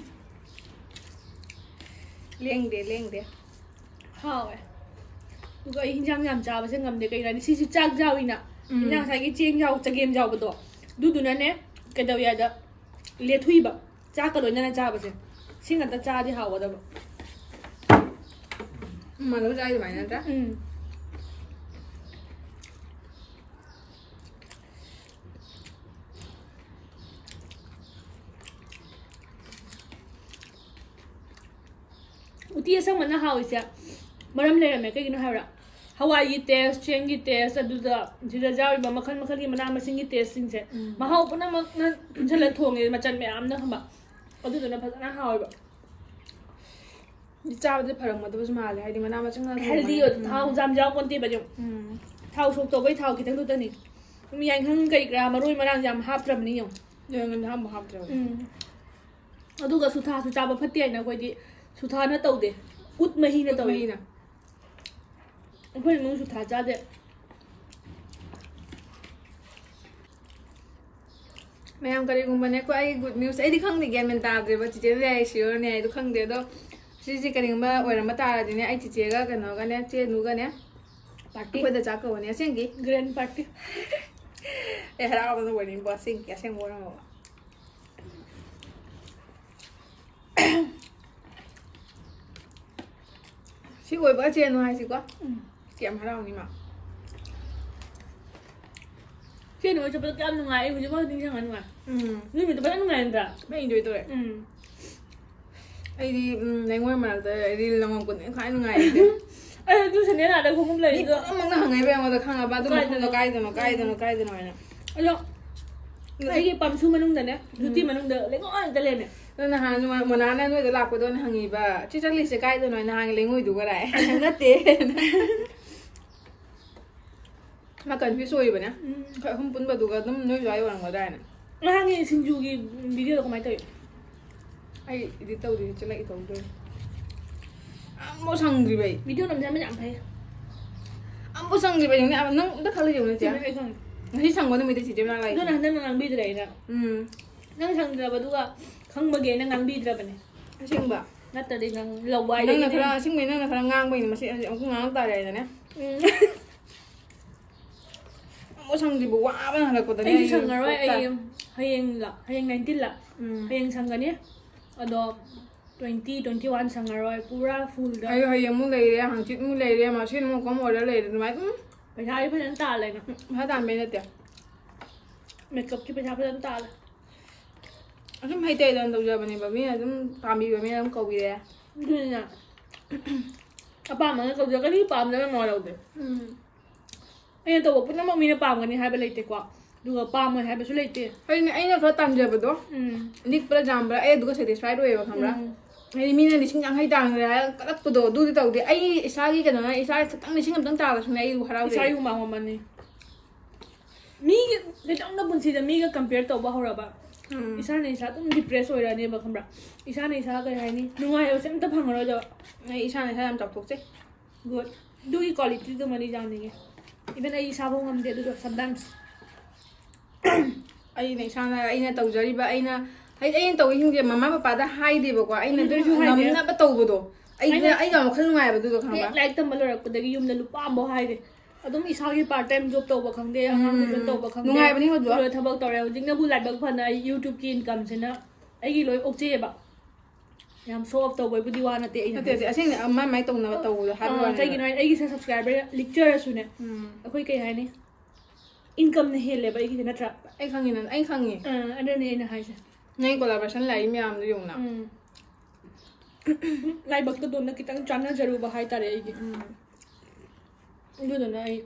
ꯂꯦꯡꯗꯦ, ꯂꯦꯡꯗꯦ꯫ ꯍꯥꯎꯋꯦ꯫ ꯑꯗꯨꯒ ꯑꯩ ꯍꯤꯟꯖꯥꯡ ꯌꯥꯝ ꯆꯥꯕꯁꯦ ꯉꯝꯗꯦ꯫ ꯀꯩꯒꯤꯅꯣ ꯍꯥꯏꯗꯤ ꯁꯤꯁꯨ ꯆꯥꯛ ꯌꯥꯎꯏꯅ꯫ ꯎꯝ꯫ ꯍꯤꯟꯖꯥꯡ ꯉꯁꯥꯏꯒꯤ ꯆꯦꯡ ꯌꯥꯎ-, ꯆꯒꯦꯝ ꯌꯥꯎꯕꯗꯣ꯫ ꯑꯗꯨꯗꯨꯅꯅꯦ, ꯀꯩꯗꯧꯏ ꯍꯥꯏꯗ, ꯂꯦꯊꯨꯏꯕ꯫ ꯆꯥꯛꯀ ꯂꯣꯏꯅꯅ ꯆꯥꯕꯁꯦ꯫ ꯁꯤ ꯉꯥꯛꯇ ꯆꯥꯗꯤ ꯍꯥꯎꯒꯗꯕ꯫ ꯎꯝ, ꯃꯥꯟꯅꯕ ꯆꯥꯏ ꯑꯗꯨꯃꯥꯏꯅ ꯅꯠꯇ꯭ꯔꯥ? ꯎꯝ꯫ ꯎꯇꯤ ꯑꯁꯪꯕꯅ ꯍꯥꯎꯔꯤꯁꯦ ꯃꯔꯝ ꯂꯩꯔꯝꯃꯦ꯫ ꯀꯩꯒꯤꯅꯣ ꯍꯥꯏꯕ꯭ꯔꯥ? ꯍꯋꯥꯏꯒꯤ ꯇꯦꯁ, ꯆꯦꯡꯒꯤ ꯇꯦꯁ, ꯑꯗꯨꯗ ꯁꯤꯗ ꯌꯥꯎꯔꯤꯕ ꯃꯈꯜ ꯃꯈꯜꯒꯤ ꯃꯅꯥ ꯃꯁꯤꯡꯒꯤ ꯇꯦꯁꯁꯤꯡꯁꯦ, ꯎꯝ꯫ ꯃꯍꯥꯎ ꯄꯨꯝꯅꯃꯛꯅ ꯄꯨꯟꯁꯤꯜꯂ ꯊꯣꯡꯉꯦ, ꯃꯆꯜ ꯃꯌꯥꯝꯅ ꯈꯪꯕ꯫ ꯑꯗꯨꯗꯨꯅ ꯐꯖꯅ ꯍꯥꯎꯋꯦꯕ꯫ ꯆꯥꯕꯗꯤ ꯐꯔꯝꯒꯗꯕꯁꯨ ꯃꯥꯜꯂꯦ, ꯍꯥꯏꯗꯤ ꯃꯅꯥ ꯃꯁꯤꯡꯅ ꯍꯦꯜꯗꯤ ꯊꯣꯡꯕꯅꯤꯅ꯫ ꯑꯣꯏ, ꯊꯥꯎ ꯎꯝ꯫ ꯌꯥꯝ ꯌꯥꯎꯄꯣꯟꯇꯦꯕ ꯑꯗꯨꯝ꯫ ꯎꯝ꯫ ꯊꯥꯎ ꯁꯣꯛ ꯇꯧꯕꯩ ꯊꯥꯎ ꯈꯤꯇꯪ ꯈꯛꯇꯅꯤ꯫ ꯑꯗꯨꯝ ꯌꯥꯏꯉꯪ ꯀꯩ ꯀꯔꯥ ꯃꯔꯣꯏ ꯃꯔꯥꯡ ꯌꯥꯝ ꯍꯥꯞꯇ꯭ꯔꯕꯅꯤ ꯌꯦꯡꯉꯨ꯫ ꯌꯥꯏꯉꯪ ꯍꯥꯞꯄꯨ ꯍꯥꯞꯇ꯭ꯔꯕꯅꯤ꯫ ꯎꯝ꯫ ꯑꯗꯨꯒ ꯁꯨꯊꯥꯁꯨ ꯆꯥꯕ ꯐꯠꯇꯦ ꯍꯥꯏꯅ ꯑꯩꯈꯣꯏꯗꯤ ꯁꯨꯊꯥꯅ ꯇꯧꯗꯦ꯫ ꯎꯠ ꯃꯍꯤꯅ ꯎꯠ ꯇꯧꯏ꯫ ꯃꯍꯤꯅ꯫ ꯑꯩꯈꯣꯏ ꯏꯃꯨꯡ ꯁꯨꯊꯥ ꯆꯥꯗꯦ꯫ ꯃꯌꯥꯝ, ꯀꯔꯤꯒꯨꯝꯕꯅꯦꯀꯣ, ꯑꯩꯒꯤ ꯒꯨꯗ ꯅ꯭ꯌꯨꯁ ꯑꯩꯗꯤ ꯈꯪꯗꯦ, ꯒ꯭ꯌꯥꯟ ꯃꯦꯟ ꯇꯥꯗ꯭ꯔꯦꯕ꯫ ꯆꯤꯆꯦꯗ ꯂꯩ ꯁꯤꯌꯣꯔꯅꯦ ꯑꯩꯗꯣ ꯈꯪꯗꯦ꯫ ꯑꯗꯣ ꯁꯤꯁꯦ ꯀꯔꯤꯒꯨꯝꯕ ꯑꯣꯏꯔꯝꯕ ꯇꯥꯔꯗꯤꯅꯦ, ꯑꯩ ꯆꯤꯆꯦꯒ ꯀꯩꯅꯣꯒꯅꯦ, ꯆꯦ ꯅꯨꯒꯅꯦ, ꯄꯥꯔꯇꯤ ꯑꯩꯈꯣꯏꯗ ꯆꯥꯛ ꯀꯧꯕꯅꯦ ꯑꯁꯦꯡꯒꯤ꯫ Grain party. ꯑꯦ, ꯍꯔꯥꯎꯕꯅ ꯂꯣꯏꯅꯤꯡꯕ ꯑꯁꯦꯡꯒꯤ, ꯑꯁꯦꯡꯕ ꯑꯣꯏꯔꯝꯃꯕ꯫ ꯁꯤ ꯑꯣꯏꯕꯒ ꯆꯦ ꯅꯨ ꯍꯥꯏꯁꯤꯀꯣ꯫ ꯎꯝ꯫ ꯀꯌꯥꯝ ꯍꯔꯥꯎꯅꯤ ꯃꯥ꯫ ꯆꯦ ꯅꯨ ꯍꯣꯏ ꯆꯠꯄꯗꯣ ꯀꯌꯥꯝ ꯅꯨꯡꯉꯥꯏ, ꯑꯩ ꯍꯧꯖꯤꯛꯐꯥꯎ ꯅꯤꯡꯁꯤꯡꯉ ꯅꯨꯡꯉꯥꯏ꯫ ꯎꯝ꯫ ꯅꯨꯃꯤꯠꯇꯣ ꯐꯖꯅ ꯅꯨꯡꯉꯥꯏꯅꯗ꯭ꯔꯥ? ꯐꯖꯅ enjoy ꯇꯧꯔꯦ꯫ ꯎꯝ꯫ ꯑꯩꯗꯤ, ꯎꯝ, ꯂꯩꯉꯣꯏ ꯃꯔꯛꯇ reel ꯅꯝꯃꯛꯄꯗꯨꯅ ꯈ꯭ꯋꯥꯏ ꯅꯨꯡꯉꯥꯏ ꯑꯩꯗꯤ꯫ ꯑꯩ ꯑꯗꯨ ꯁꯟꯗꯦ ꯅꯥꯗ ꯈꯣꯡꯎꯞ ꯃꯤ ꯂꯩꯔꯤꯗꯣ꯫ ꯄꯨꯝꯅꯃꯛꯅ ꯍꯪꯉꯛꯏꯕ ꯑꯩꯉꯣꯟꯗ, ꯈꯪꯉꯕ? ꯑꯗꯨ ꯀꯥꯏꯗꯅꯣ? ꯃꯐꯝꯗꯣ ꯀꯥꯏꯗꯅꯣ, ꯀꯥꯏꯗꯅꯣ, ꯎꯝ꯫ ꯀꯥꯏꯗꯅꯣ ꯍꯥꯏꯅ꯫ ꯑꯗꯣ ꯑꯗꯣ ꯑꯩꯒꯤ ꯄꯝꯁꯨ ꯃꯅꯨꯡꯗꯅꯦ, ꯖꯨꯇꯤ ꯎꯝ꯫ ꯃꯅꯨꯡꯗ ꯂꯩꯉꯣꯏ ꯉꯥꯛꯇ ꯂꯩꯔꯝꯃꯦ꯫ ꯑꯗꯣ ꯅꯍꯥꯟ ꯃꯣ-, ꯃꯣꯅꯥꯅ ꯅꯣꯏꯗ ꯂꯥꯛꯄꯗꯣ ꯑꯩꯅ ꯍꯪꯉꯤꯕ, "ꯁꯤ ꯆꯠꯂꯤꯁꯦ ꯀꯥꯏꯗꯅꯣ?" ꯍꯥꯏꯅ ꯍꯥꯡꯉꯤ, "ꯂꯩꯉꯣꯏꯗꯨꯒꯔꯥ?" ꯍꯥꯏ꯫ "ꯅꯠꯇꯦ꯫" ꯃꯥ confuse ꯑꯣꯏꯕꯅꯦ꯫ ꯎꯝ꯫ ꯑꯩꯈꯣꯏ ꯑꯍꯨꯝ ꯄꯨꯟꯕꯗꯨꯒ ꯑꯗꯨꯝ ꯅꯣꯏ ꯑꯗꯨꯋꯥꯏ ꯑꯣꯏꯔꯝꯒꯗ꯭ꯔꯥ ꯍꯥꯏꯅ꯫ ꯅꯍꯥꯟꯒꯤ ꯁꯤꯡꯖꯨꯒꯤ videoꯗꯣ ꯀꯃꯥꯏꯅ ꯇꯧꯏ? ꯑꯩ edit ꯇꯧꯗ꯭ꯔꯤ, ꯆꯦꯜꯂꯛꯏ ꯇꯧꯗꯣꯏꯅꯤ꯫ ꯑꯝꯐꯥꯎ ꯁꯪꯗ꯭ꯔꯤꯕ ꯑꯩ꯫ Video ꯅꯝꯖꯟꯕ ꯌꯥꯝ ꯐꯩ꯫ ꯑꯝꯐꯥꯎ ꯁꯪꯗ꯭ꯔꯤꯕ ꯑꯩ꯫ ꯅꯪ, ꯅꯪ ꯑꯝꯇ ꯈꯜꯂ ꯌꯦꯡꯉꯨꯅꯦ, ꯆꯦ꯫ ꯆꯨꯝꯃꯦ, ꯑꯩ ꯈꯪꯉꯦ꯫ ꯉꯁꯤ ꯁꯪꯕ ꯅꯨꯃꯤꯠꯇ ꯆꯦ ꯆꯦ ꯃꯅꯥꯛ ꯂꯥꯛꯏꯁꯦ꯫ ꯑꯗꯨꯅ ꯍꯟꯗꯛꯅ ꯉꯥꯡꯕꯤꯗ꯭ꯔꯦ ꯑꯩꯅ꯫ ꯎꯝ꯫ ꯅꯪ ꯁꯪꯗ꯭ꯔꯕꯗꯨꯒ ꯈꯪꯕꯒꯤ ꯑꯩꯅ ꯉꯥꯡꯕꯤꯗ꯭ꯔꯕꯅꯦ꯫ ꯑꯁꯦꯡꯕ? ꯅꯠꯇ꯭ꯔꯗꯤ ꯅꯪ ꯂꯋꯥꯏꯗꯒꯤꯅꯦ꯫ ꯅꯪꯅ ꯈꯔ, ꯑꯁꯦꯡꯕꯩ ꯅꯪꯅ ꯈꯔ ꯉꯥꯡꯕꯩꯅꯦ ꯃꯁꯤ, ꯑꯃꯨꯛ ꯉꯥꯡꯉꯛ ꯇꯥꯔꯦ ꯍꯥꯏꯗꯅꯦ꯫ ꯎꯝ꯫ ꯑꯃꯨꯛ ꯁꯪꯗ꯭ꯔꯤꯕ ꯋꯥꯕꯅ ꯍꯜꯂꯛꯄꯗꯅꯦ ꯑꯩꯁꯨ ꯑꯩ ꯁꯪꯉꯔꯣꯏ꯫ ꯀꯣꯛ ꯇꯥꯏ꯫ ꯑꯩ ꯍꯌꯦꯡꯂ, ꯍꯌꯦꯡ nineteenꯂ? ꯎꯝ꯫ ꯍꯌꯦꯡ ꯁꯪꯒꯅꯤ꯫ ꯑꯗꯣ twenty, twenty one ꯁꯪꯉꯔꯣꯏ, ꯄꯨꯔꯥ fullꯗ꯫ ꯑꯩ ꯍꯌꯦꯡꯃꯨꯛ ꯂꯩꯔꯦ, ꯍꯪꯆꯤꯠꯃꯨꯛ ꯂꯩꯔꯦ, ꯃꯁꯤꯟꯃꯨꯛ ꯑꯃ order ꯂꯩꯔꯦ, ꯑꯗꯨꯃꯥꯏꯅ ꯑꯗꯨꯝ꯫ ꯄꯩꯁꯥꯗꯤ ꯐꯖꯅ ꯇꯥꯜꯂꯦ ꯅꯪ꯫ ꯎꯝ, ꯄꯩꯁꯥ ꯇꯥꯟꯕꯩ ꯅꯠꯇꯦ꯫ Makeupꯀꯤ ꯄꯩꯁꯥ ꯐꯖꯅ ꯇꯥꯜꯂꯦ꯫ ꯑꯗꯨꯝ ꯍꯩꯇ ꯍꯩꯇꯅ ꯇꯧꯖꯕꯅꯦꯕ, ꯃꯤꯅ ꯑꯗꯨꯝ ꯄꯥꯝꯕꯤꯕ ꯃꯤꯅ ꯑꯗꯨꯝ ꯀꯧꯕꯤꯔꯦ꯫ ꯑꯗꯨꯅꯤꯅ꯫ ꯑꯄꯥꯝꯕꯅ ꯇꯧꯖꯒꯅꯤ, ꯄꯥꯝꯗꯅ ꯃꯋꯥ ꯂꯧꯗꯦ꯫ ꯎꯝ꯫ ꯑꯩꯅ ꯇꯧꯕ ꯄꯨꯝꯅꯃꯛ ꯃꯤꯅ ꯄꯥꯝꯒꯅꯤ ꯍꯥꯏꯕ ꯂꯩꯇꯦꯀꯣ, ꯑꯗꯨꯒ ꯄꯥꯝꯃꯣꯏ ꯍꯥꯏꯕꯁꯨ ꯂꯩꯇꯦ꯫ ꯑꯩꯅ, ꯑꯩꯅ ꯈꯔ ꯇꯥꯟꯖꯕꯗꯣ, ꯎꯝ꯫ ꯂꯤꯛꯄ꯭ꯔꯥ ꯖꯥꯝꯕ꯭ꯔꯥ, ꯑꯩ ꯑꯗꯨꯒ satisfied ꯑꯣꯏꯌꯦꯕ, ꯈꯪꯕ꯭ꯔꯥ? ꯎꯝ꯫ ꯍꯥꯏꯗꯤ ꯃꯤꯅ ꯂꯤꯁꯤꯡ ꯌꯥꯡꯈꯩ ꯇꯥꯟꯈ꯭ꯔꯦ ꯍꯥꯏꯔꯒ ꯀꯜꯂꯛꯄꯗꯣ, ꯑꯗꯨꯗꯤ ꯇꯧꯗꯦ꯫ ꯑꯩ ꯏꯁꯥꯒꯤ ꯀꯩꯅꯣꯅ, ꯏꯁꯥ ꯈꯤꯇꯪ ꯂꯤꯁꯤꯡ ꯑꯃꯇꯪ ꯇꯥꯜꯂꯁꯨꯅꯦ, ꯑꯩ ꯍꯔꯥꯎꯖꯩ꯫ ꯏꯁꯥꯒꯤ ꯍꯨꯃꯥꯡ ꯃꯃꯜꯅꯤ꯫ ꯃꯤꯒꯤ ꯈꯤꯇꯪꯗ ꯄꯨꯟꯁꯤꯗ ꯃꯤꯒ compare ꯇꯧꯕ ꯍꯧꯔꯕ, ꯎꯝ꯫ ꯏꯁꯥꯅ ꯏꯁꯥ ꯑꯗꯨꯝ depress ꯑꯣꯏꯔꯅꯦꯕ, ꯈꯪꯕ꯭ꯔꯥ? ꯏꯁꯥꯅ ꯏꯁꯥ, ꯀꯩ ꯍꯥꯏꯅꯤ, ꯅꯨꯡꯉꯥꯏꯕꯁꯦ ꯑꯝꯇ ꯐꯪꯉꯔꯣꯏꯗꯕ꯫ ꯑꯩ ꯏꯁꯥꯅ ꯏꯁꯥ ꯌꯥꯝ ꯆꯥꯎꯊꯣꯛꯆꯩ꯫ Good. ꯑꯗꯨꯒꯤ qualityꯗꯨꯃꯗꯤ ꯌꯥꯅꯤꯡꯉꯦ꯫ Even ꯑꯩ ꯏꯁꯥꯐꯥꯎ ꯉꯝꯗꯦ, ꯑꯗꯨꯗꯣ sometimes꯫ ꯑꯩꯅ ꯏꯁꯥꯅ ꯑꯩꯅ ꯇꯧꯖꯔꯤꯕ ꯑꯩꯅ ꯍꯥꯏꯗꯤ ꯑꯩꯅ ꯇꯧꯔꯤꯁꯤꯡꯁꯦ ꯃꯃꯥ ꯄꯄꯥꯗ ꯍꯥꯏꯗꯦꯕꯀꯣ ꯑꯩꯅ ꯎꯝ, ꯑꯗꯨ ꯑꯩꯁꯨ ꯍꯥꯏꯗꯦ꯫ ꯉꯝꯅꯕ ꯇꯧꯕꯗꯣ ꯑꯩꯅ ꯑꯩꯅ ꯑꯩ ꯌꯥꯝ ꯋꯥꯈꯜ ꯅꯨꯡꯉꯥꯏꯕ ꯑꯗꯨꯗꯣ ꯍꯦꯛ ꯈꯪꯕ ꯂꯥꯏꯔꯤꯛ ꯇꯝꯕ ꯂꯣꯏꯔꯛꯄꯗꯒꯤ ꯌꯨꯝꯗ ꯂꯨꯄꯥ ꯑꯃꯐꯥꯎ ꯍꯥꯏꯗꯦ꯫ ꯑꯗꯨꯝ ꯏꯁꯥꯒꯤ part time job ꯇꯧꯕ ꯈꯪꯗꯦ, ꯑꯉꯥꯡ ꯎꯝ, tuition ꯇꯧꯕ ꯈꯪꯗꯦ꯫ ꯅꯨꯡꯉꯥꯏꯕꯅꯤ ꯍꯧꯖꯤꯛ꯫ ꯂꯣꯏꯔ ꯊꯕꯛ ꯇꯧꯔꯦ꯫ ꯍꯧꯖꯤꯛꯅꯕꯨ ꯂꯥꯏꯕꯛ ꯐꯅ ꯑꯩ YouTubeꯀꯤ incomeꯁꯤꯅ ꯑꯩꯒꯤ ꯂꯣꯏ ꯑꯣꯛꯆꯩꯑꯕ꯫ ꯌꯥꯝ show off ꯇꯧꯕꯩꯕꯨꯗꯤ ꯋꯥ ꯅꯠꯇꯦ ꯑꯩꯅ ꯅꯠꯇꯦ ꯅꯠꯇꯦ ꯑꯁꯦꯡꯅꯦ ꯃꯥꯏ ꯃꯥꯏ ꯇꯧꯅꯕ ꯇꯧꯕꯗꯣ ꯍꯥꯏꯕ ꯑꯥ, ꯋꯥꯅꯦꯕ꯫ ꯀꯩꯒꯤꯅꯣ ꯍꯥꯏꯗꯤ ꯑꯩꯒꯤꯁꯦ subscriber ꯂꯤꯛꯆꯔꯁꯨꯅꯦ ꯎꯝ ꯑꯩꯈꯣꯏ ꯀꯩ ꯍꯥꯏꯅꯤ, incomeꯅ ꯍꯦꯜꯂꯦꯕ ꯑꯩꯒꯤꯁꯦ, ꯅꯠꯇ꯭ꯔꯥ? ꯑꯩ ꯈꯪꯉꯤꯅ ꯑꯩ ꯈꯪꯉꯤ ꯑꯥ, ꯑꯗꯨꯅꯦ ꯑꯩꯅ ꯍꯥꯏꯁꯦ꯫ ꯅꯪ collaboration ꯂꯥꯛꯏ ꯃꯌꯥꯝꯗꯣ ꯌꯦꯡꯉꯨꯅ ꯎꯝ꯫ ꯂꯥꯏꯕꯛꯇꯗꯣꯝꯅ ꯈꯤꯇꯪ ꯆꯥꯟꯅꯖꯔꯨꯕ ꯍꯥꯏꯇꯥꯔꯦ ꯑꯩꯒꯤ꯫ ꯎꯝ ꯑꯗꯨꯗꯨꯅ ꯑꯩ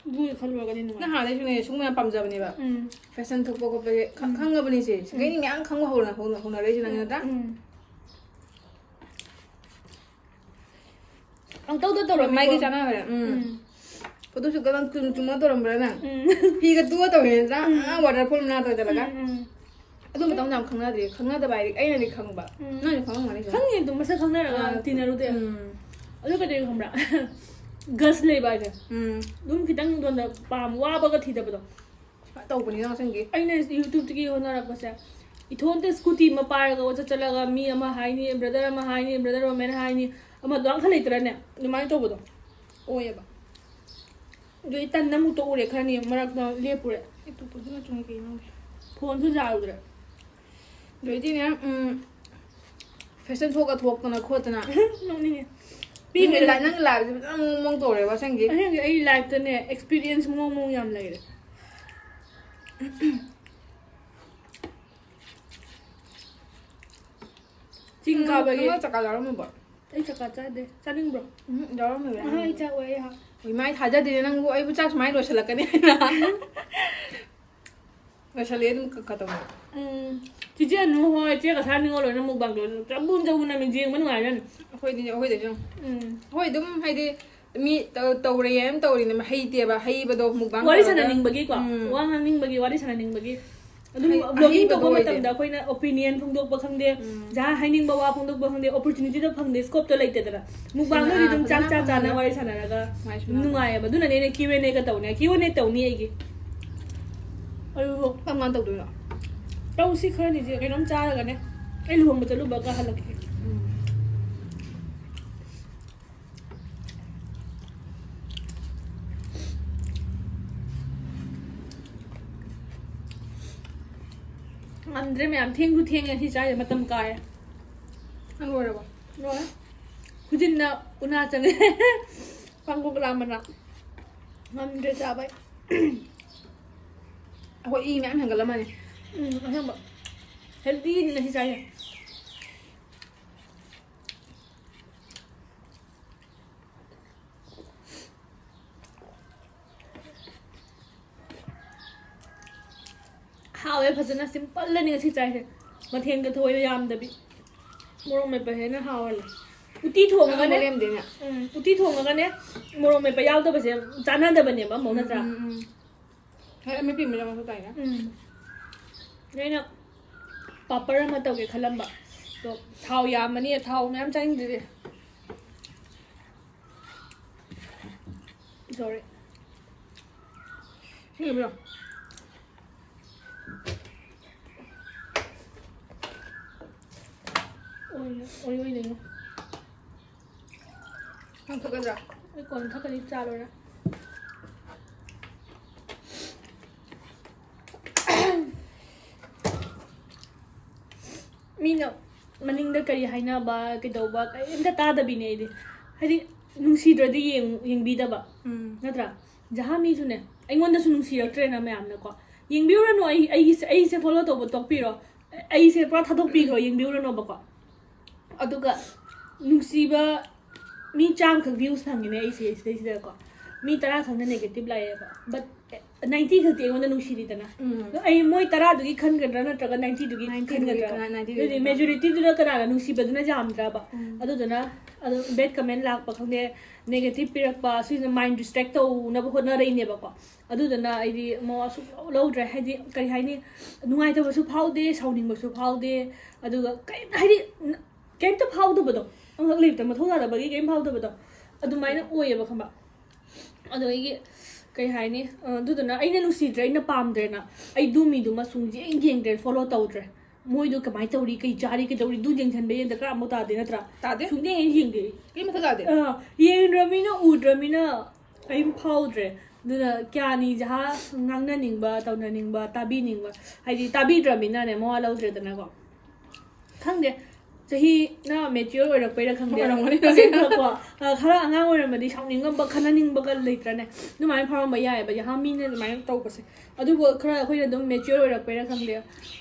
ꯑꯗꯨꯒꯤ ꯈꯜꯂꯨꯔꯒꯗꯤ ꯅꯨꯡꯉꯥꯏ꯫ ꯅꯪ ꯍꯥꯟꯅꯗꯩꯁꯨꯅꯦ ꯁꯨꯝ ꯌꯥꯝ ꯄꯥꯝꯖꯕꯅꯦꯕ ꯎꯝ꯫ Fashion ꯊꯣꯛꯄ ꯈꯣꯠꯄꯁꯦ ꯈꯪ- ꯈꯪꯉꯕꯅꯤꯁꯦ ꯁꯤꯗꯩꯗꯤ ꯃꯌꯥꯝ ꯈꯪꯕ ꯍꯧꯔ ꯍꯧꯅ ꯍꯧꯅꯔꯛꯏꯁꯦ ꯅꯪ ꯅꯠꯇ꯭ꯔꯥ ꯎꯝ꯫ ꯄꯪꯇꯧꯗ ꯇꯧꯔꯝꯃꯤꯀꯣ꯫ ꯃꯥꯏꯒꯤ ꯆꯥꯟꯅꯈ꯭ꯔꯦ ꯎꯝ ꯎꯝ꯫ Photoshootꯀ ꯅꯪ ꯆꯨꯝ ꯆꯨꯝꯃ ꯇꯧꯔꯝꯕ꯭ꯔꯥ ꯅꯪ ꯎꯝ꯫ ꯐꯤꯒ ꯇꯨꯑ ꯇꯧꯋꯦ ꯅꯠꯇ꯭ꯔꯥ ꯎꯝ꯫ ꯑꯥ waterfall ꯃꯅꯥꯛꯇ ꯆꯠꯂꯒ ꯎꯝ, ꯎꯝ꯫ ꯑꯗꯨ ꯃꯇꯝꯗ ꯌꯥꯝ ꯈꯪꯅꯗ꯭ꯔꯤ ꯈꯪꯅꯗꯕ ꯍꯥꯏꯗꯤ ꯑꯩꯅꯗꯤ ꯈꯪꯕ ꯎꯝ꯫ ꯅꯪꯗꯤ ꯈꯪꯉꯝꯒꯅꯤ ꯁꯨꯝ꯫ ꯈꯪꯉꯦ ꯑꯗꯨꯝ ꯃꯁꯛ ꯈꯪꯅꯔꯒ ꯑꯥ, ꯇꯤꯟꯅꯔꯨꯗꯦ꯫ ꯎꯝ ꯑꯗꯨ ꯀꯩꯗꯧ ꯈꯪꯕ꯭ꯔꯥ? Guts ꯂꯩꯕ ꯍꯥꯏꯁꯦ꯫ ꯎꯝ ꯑꯗꯨꯝ ꯈꯤꯇꯪ ꯗꯣꯟꯗ ꯄꯥꯝ ꯋꯥꯕꯒ ꯊꯤꯗꯕꯗꯣ꯫ ꯇꯧꯕꯅꯤ ꯅꯪ ꯑꯁꯦꯡꯒꯤ ꯑꯩꯅ YouTubeꯇꯒꯤ ꯍꯣꯠꯅꯔꯛꯄꯁꯦ, ꯏꯊꯣꯟꯇ scooty ꯑꯃ ꯄꯥꯏꯔꯒ ꯋꯥꯆꯠ ꯆꯠꯂꯒ ꯃꯤ ꯑꯃ ꯍꯥꯏꯅꯤ, brother ꯑꯃ ꯍꯥꯏꯅꯤ, brother woman ꯍꯥꯏꯅꯤ, ꯑꯃ ꯑꯗꯨꯝ ꯈꯔ ꯂꯩꯇ꯭ꯔꯅꯦ, ꯑꯗꯨꯃꯥꯏꯅ ꯇꯧꯕꯗꯣ ꯑꯣꯏꯌꯦꯕ꯫ ꯑꯗꯨ ꯑꯩ ꯇꯟꯅ ꯑꯃꯨꯛ ꯇꯣꯛꯎꯔꯦ, ꯈꯔꯅꯤ ꯃꯔꯛꯇ ꯂꯦꯞꯄꯨꯔꯦ꯫ ꯑꯩ ꯇꯨ ꯄꯨꯟꯁꯤꯜꯂ ꯆꯨꯝꯃꯤ ꯀꯩꯅꯣ ꯈꯪꯗꯦ꯫ Phoneꯁꯨ ꯌꯥꯔꯨꯗ꯭ꯔꯦ꯫ ꯑꯗꯩꯗꯤꯅꯦ ꯎꯝ fashion showꯒ ꯊꯣꯛꯇꯅ ꯈꯣꯠꯇꯅ ꯅꯣꯛꯅꯤꯡꯉꯦ꯫ ꯅꯪꯒꯤ ꯄꯤꯛꯏꯉꯩꯗ ꯂꯥꯏ- ꯅꯪꯒꯤ liveꯁꯦ ꯐꯖꯅ ꯃꯑꯣꯡ ꯃꯑꯣꯡ ꯇꯧꯔꯦꯕ ꯑꯁꯦꯡꯒꯤ ꯑꯁꯦꯡꯒꯤ ꯑꯩ lifeꯇꯅꯦ experience ꯃꯑꯣꯡ ꯃꯑꯣꯡ ꯌꯥꯝ ꯂꯩꯔꯦ꯫ ꯆꯤꯡ ꯀꯥꯕꯒꯤ꯫ ꯅꯪ ꯆꯀꯥ ꯌꯥꯎꯔꯝꯃꯕꯣ? ꯑꯩ ꯆꯀꯥ ꯆꯥꯗꯦ꯫ ꯆꯥꯅꯤꯡꯕ꯭ꯔꯣ? ꯎꯝ ꯌꯥꯎꯔꯝꯃꯦꯕ ꯑꯍꯥ, ꯑꯩ ꯆꯥꯛ ꯋꯥꯏ ꯍꯥ꯫ ꯏꯃꯥꯏ ꯊꯥꯖꯗꯦꯅꯦ ꯅꯪꯕꯨ ꯑꯩꯕꯨ ꯆꯥꯛ ꯁꯨꯃꯥꯏꯅ ꯂꯣꯏꯁꯤꯜꯂꯛꯀꯅꯤ ꯍꯥꯏꯅ꯫ ꯂꯣꯏꯁꯤꯜꯂꯦ ꯑꯗꯨꯝ ꯀ- ꯀ ꯇꯧꯅ꯫ ꯎꯝ꯫ ꯆꯤꯆꯦ ꯑꯅꯨ ꯍꯣꯏ ꯆꯦ ꯀꯁꯥꯔ ꯅꯤꯉꯣꯜ ꯍꯣꯏꯅ mukbangꯗꯣ ꯆꯕꯨꯟ ꯆꯕꯨꯟ ꯅꯝꯃꯤ ꯌꯦꯡꯕ ꯅꯨꯡꯉꯥꯏꯔꯅꯤ꯫ ꯑꯩꯈꯣꯏꯗꯤ ꯑꯩꯈꯣꯏꯗꯁꯨ ꯎꯝ꯫ ꯍꯣꯏ ꯑꯗꯨꯝ ꯍꯥꯏꯗꯤ ꯃꯤ ꯇꯧ- ꯇꯧꯔꯦ ꯍꯥꯏꯅ ꯇꯧꯔꯤꯅꯦ ꯍꯩꯇꯦꯕ ꯍꯩꯕꯗꯣ mukbang ꯋꯥꯔꯤ ꯇꯧꯔꯒ꯫ ꯁꯥꯟꯅꯅꯤꯡꯕꯒꯤꯀꯣ ꯎꯝ꯫ ꯋꯥ ꯉꯥꯡꯅꯤꯡꯕꯒꯤ ꯋꯥꯔꯤ ꯁꯥꯟꯅꯅꯤꯡꯕꯒꯤ ꯑꯗꯨꯝ ꯍꯩ- vlogging ꯑꯍꯩꯕꯗꯣ ꯇꯧꯕ ꯑꯣꯏꯗꯦ꯫ ꯃꯇꯝꯗ ꯑꯩꯈꯣꯏꯅ opinion ꯐꯣꯡꯗꯣꯛꯄ ꯈꯪꯗꯦ ꯎꯝ꯫ ꯖꯥ ꯍꯥꯏꯅꯤꯡꯕ ꯋꯥ ꯐꯣꯡꯗꯣꯛꯄ ꯈꯪꯗꯦ opportunityꯗꯣ ꯐꯪꯗꯦ scopeꯇꯣ ꯂꯩꯇꯦꯗꯅ mukbangꯗ ꯁꯤꯅ ꯑꯗꯨꯝ ꯆꯥꯛ ꯐꯖꯅ ꯆꯥ ꯆꯥꯅ ꯐꯪꯉꯦ꯫ ꯋꯥꯔꯤ ꯁꯥꯟꯅꯔꯒ ꯃꯥꯏ ꯑꯗꯨꯝ ꯁꯨꯃꯥꯏꯅ꯫ ꯅꯨꯡꯉꯥꯏꯌꯦꯕ ꯑꯗꯨꯅꯅꯦ ꯑꯩꯅ Q and A ꯀ ꯇꯧꯅꯦ Q and A ꯇꯧꯅꯤ ꯑꯩꯒꯤ ꯑꯗꯨꯕꯨ ꯀꯔꯝ ꯀꯥꯟ ꯇꯧꯗꯣꯏꯅꯣ? ꯇꯧꯁꯤ ꯈꯔꯅꯤꯁꯦ ꯀꯩꯅꯣꯝ ꯆꯥꯔꯒꯅꯦ꯫ ꯑꯩ ꯂꯨꯍꯣꯡꯕ ꯆꯠꯂꯨꯕꯒ ꯍꯜꯂꯛꯀꯦ꯫ ꯉꯝꯗ꯭ꯔꯦ ꯃꯌꯥꯝ, ꯊꯦꯡꯁꯨ ꯊꯦꯡꯉꯦ ꯁꯤ ꯆꯥꯏꯁꯦ, ꯃꯇꯝ ꯀꯥꯏꯔꯦ꯫ ꯅꯪ ꯂꯣꯏꯔꯕꯣ? ꯂꯣꯏꯔꯦ꯫ ꯈꯨꯖꯤꯟꯅ ꯎꯅꯥ ꯆꯪꯉꯦ꯫ ꯄꯥꯡꯒꯣꯛ ꯂꯥꯝꯕꯅ ꯉꯝꯗ꯭ꯔꯦ ꯆꯥꯕꯩ꯫ ꯑꯩꯈꯣꯏ ꯏ ꯃꯌꯥꯝ ꯍꯦꯟꯒꯠꯂꯝꯃꯅꯤ꯫ ꯎꯝ, ꯑꯁꯦꯡꯕ꯫ ꯍꯦꯜꯗꯤꯅꯤꯅ ꯁꯤ ꯆꯥꯏꯁꯦ꯫ ꯍꯥꯎꯋꯦ, ꯐꯖꯅ ꯁꯤꯝꯄꯜꯗꯅꯤ ꯉꯁꯤ ꯆꯥꯏꯁꯦ꯫ ꯃꯊꯦꯜꯒ ꯊꯣꯏꯅ ꯌꯥꯝꯗꯕꯤ꯫ ꯃꯣꯔꯣꯛ ꯃꯦꯠꯄ ꯍꯦꯟꯅ ꯍꯥꯎꯍꯜꯂꯦ꯫ ꯎꯇꯤ ꯊꯣꯡꯉꯒꯅꯦ꯫ ꯃꯣꯔꯣꯛ ꯌꯥꯝꯗꯦꯅꯦ꯫ ꯎꯝ, ꯎꯇꯤ ꯊꯣꯡꯉꯒꯅꯦ ꯃꯣꯔꯣꯛ ꯃꯦꯠꯄ ꯌꯥꯎꯗꯕꯁꯦ ꯆꯥꯟꯅꯗꯕꯅꯦꯕ ꯑꯃꯨꯛ, ꯅꯠꯇ꯭ꯔꯥ? ꯎꯝ, ꯎꯝ꯫ ꯍꯣꯏ, ꯑꯃꯦꯠꯄꯤ ꯑꯃ ꯌꯥꯎꯔꯁꯨ ꯇꯥꯏꯅꯦ꯫ ꯎꯝ꯫ ꯑꯩꯅ ꯄꯥꯄꯔ ꯑꯃ ꯇꯧꯒꯦ ꯈꯜꯂꯝꯕ꯫ ꯑꯗꯣ ꯊꯥꯎ ꯌꯥꯝꯃꯅꯤ, ꯊꯥꯎ ꯃꯌꯥꯝ ꯆꯥꯅꯤꯡꯗ꯭ꯔꯤꯁꯦ꯫ ꯁꯣꯔꯤ꯫ ꯁꯤꯡꯕꯤꯔꯣ꯫ ꯑꯣꯏ, ꯑꯣꯏ, ꯑꯣꯏꯗꯣꯏꯅꯣ꯫ ꯅꯪ ꯊꯛꯀꯗ꯭ꯔꯥ? ꯑꯩ ꯀꯣꯟꯅ ꯊꯛꯀꯅꯤ, ꯆꯥ ꯂꯣꯏꯔ꯫ ꯃꯤꯅ ꯃꯅꯤꯡꯗ ꯀꯔꯤ ꯍꯥꯏꯅꯕ, ꯀꯩꯗꯧꯕ, ꯀꯔꯤꯝꯇ ꯇꯥꯗꯕꯤꯅꯦ ꯑꯩꯗꯤ꯫ ꯍꯥꯏꯗꯤ, ꯅꯨꯡꯁꯤꯗ꯭ꯔꯗꯤ ꯌꯦꯡ-, ꯌꯦꯡꯕꯤꯗꯕ꯫ ꯎꯝ꯫ ꯅꯠꯇ꯭ꯔꯥ? ꯖꯍꯥꯃꯤꯁꯨꯅꯦ, ꯑꯩꯉꯣꯟꯗꯁꯨ ꯅꯨꯡꯁꯤꯔꯛꯇ꯭ꯔꯦꯅ ꯃꯌꯥꯝꯅꯀꯣ꯫ ꯌꯦꯡꯕꯤꯔꯨꯔꯅꯨ, ꯑꯩ, ꯑꯩꯒꯤꯁꯦ, ꯑꯩꯁꯦ follow ꯇꯧꯕ ꯇꯣꯛꯄꯤꯔꯣ꯫ ꯑꯩꯁꯦ ꯄꯨꯔꯥ ꯊꯥꯗꯣꯛꯄꯤꯈ꯭ꯔꯣ, ꯌꯦꯡꯕꯤꯔꯨꯔꯅꯣꯕꯀꯣ꯫ ꯑꯗꯨꯒ ꯅꯨꯡꯁꯤꯕ ꯃꯤ ꯆꯥꯝꯃꯈꯛ views ꯐꯪꯉꯤꯅꯦ ꯑꯩꯁꯦ ꯁꯤꯗꯩꯁꯤꯗꯀꯣ꯫ ꯃꯤ ꯇꯔꯥ ꯈꯛꯅ negative ꯂꯥꯛꯑꯦꯕ꯫ But ninety ꯈꯛꯇꯤ ꯑꯩꯉꯣꯟꯗ ꯅꯨꯡꯁꯤꯔꯤꯗꯅ꯫ ꯎꯝ꯫ ꯑꯗꯣ ꯑꯩ ꯃꯣꯏ ꯇꯔꯥꯗꯨꯒꯤ ꯈꯟꯒꯗ꯭ꯔꯥ ꯅꯠꯇ꯭ꯔꯒ ninety ꯗꯨꯒꯤ ninety ꯗꯨꯒꯤ ꯈꯟꯒꯗ꯭ꯔꯥ? ꯀꯅꯥ, ninety ꯗꯨꯒꯤ ꯑꯗꯨꯗꯤ ꯀꯅꯥ? Majority ꯗꯨꯅ ꯀꯅꯥꯅ ꯅꯨꯡꯁꯤꯕꯗꯨꯅ ꯌꯥꯝꯗ꯭ꯔꯕ? ꯎꯝ꯫ ꯑꯗꯨꯗꯨꯅ ꯑꯗꯨꯝ bad comment ꯂꯥꯛꯄ ꯈꯪꯗꯦ, negative ꯄꯤꯔꯛꯄ, ꯁꯤꯅ mind distract ꯇꯧꯅꯕ ꯍꯣꯠꯅꯔꯛꯏꯅꯦꯕꯀꯣ꯫ ꯑꯗꯨꯗꯨꯅ ꯑꯩꯗꯤ ꯃꯋꯥ ꯁꯨꯛꯂꯧ ꯂꯧꯗ꯭ꯔꯦ꯫ ꯍꯥꯏꯗꯤ, ꯀꯔꯤ ꯍꯥꯏꯅꯤ, ꯅꯨꯡꯉꯥꯏꯇꯕꯁꯨ ꯐꯥꯎꯗꯦ, ꯁꯥꯎꯅꯤꯡꯕꯁꯨ ꯐꯥꯎꯗꯦ, ꯑꯗꯨꯒ ꯀꯔꯤꯝꯇ, ꯍꯥꯏꯗꯤ, ꯀꯩꯝꯇ ꯐꯥꯎꯗꯕꯗꯣ, ꯑꯃꯈꯛ ꯂꯩꯕꯗ ꯃꯊꯧ ꯇꯥꯗꯕꯒꯤ ꯀꯩꯝ ꯐꯥꯎꯗꯕꯗꯣ, ꯑꯗꯨꯃꯥꯏꯅ ꯑꯣꯏꯌꯦꯕ, ꯈꯪꯕ? ꯑꯗꯣ ꯑꯩꯒꯤ ꯀꯩ ꯍꯥꯏꯅꯤ? ꯑ, ꯑꯗꯨꯗꯨꯅ ꯑꯩꯅ ꯅꯨꯡꯁꯤꯗ꯭ꯔꯦ, ꯑꯩꯅ ꯄꯥꯝꯗ꯭ꯔꯦꯅ, ꯑꯩ ꯑꯗꯨ ꯃꯤꯗꯨꯃ ꯁꯨꯡꯌꯦꯡ ꯌꯦꯡꯗ꯭ꯔꯦ, ꯐꯣꯂꯣ ꯇꯧꯗ꯭ꯔꯦ꯫ ꯃꯣꯏꯗꯣ ꯀꯃꯥꯏꯅ ꯇꯧꯔꯤ, ꯀꯩ ꯆꯥꯔꯤ, ꯀꯩꯗꯧꯔꯤ, ꯑꯗꯨ ꯌꯦꯡꯁꯤꯟꯕ ꯌꯦꯡ ꯗꯔꯀꯥꯔ ꯑꯃꯨꯛ ꯇꯥꯗꯦ, ꯅꯠꯇ꯭ꯔꯥ? ꯇꯥꯗꯦ꯫ ꯁꯨꯡꯌꯦꯡ ꯍꯦꯛ ꯌꯦꯡꯗꯦ꯫ ꯀꯩꯝ ꯃꯊꯧ ꯇꯥꯗꯦ꯫ ꯑ, ꯌꯦꯡꯗ꯭ꯔꯕꯅꯤꯅ, ꯎꯗ꯭ꯔꯕꯅꯤꯅ ꯀꯔꯤꯝ ꯐꯥꯎꯗ꯭ꯔꯦ꯫ ꯑꯗꯨꯅ ꯀꯌꯥꯅꯤ ꯖꯍꯥ ꯉꯥꯡꯅꯅꯤꯡꯕ, ꯇꯧꯅꯅꯤꯡꯕ, ꯇꯥꯕꯤꯅꯤꯡꯕ, ꯍꯥꯏꯗꯤ ꯇꯥꯕꯤꯗ꯭ꯔꯕꯅꯤꯅꯅꯦ, ꯃꯋꯥ ꯂꯧꯗ꯭ꯔꯦꯗꯅꯀꯣ꯫ ꯈꯪꯗꯦ, ꯆꯍꯤꯅ ꯃꯦꯆꯤꯌꯣꯔ ꯑꯣꯏꯔꯛꯄꯩꯔꯥ ꯈꯪꯗꯦ꯫ ꯑꯣꯏꯔꯝꯒꯅꯤ꯫ ꯑꯁꯦꯡꯕꯀꯣ, ꯑ, ꯈꯔ ꯑꯉꯥꯡ ꯑꯣꯏꯔꯝꯃꯗꯤ ꯁꯥꯎꯅꯤꯡꯉꯝꯕ, ꯈꯠꯅꯅꯤꯡꯕꯒ ꯂꯩꯇ꯭ꯔꯅꯦ? ꯑꯗꯨꯃꯥꯏꯅ ꯐꯥꯎꯔꯝꯕ ꯌꯥꯏꯑꯕ, ꯌꯥꯍꯥ ꯃꯤꯅ ꯑꯗꯨꯃꯥꯏꯅ ꯇꯧꯕꯁꯦ꯫ ꯑꯗꯨꯕꯨ ꯈꯔ ꯑꯩꯈꯣꯏꯅ ꯑꯗꯨꯝ ꯃꯦꯆꯤꯌꯣꯔ ꯑꯣꯏꯔꯛꯄꯩꯔꯥ ꯈꯪꯗꯦ꯫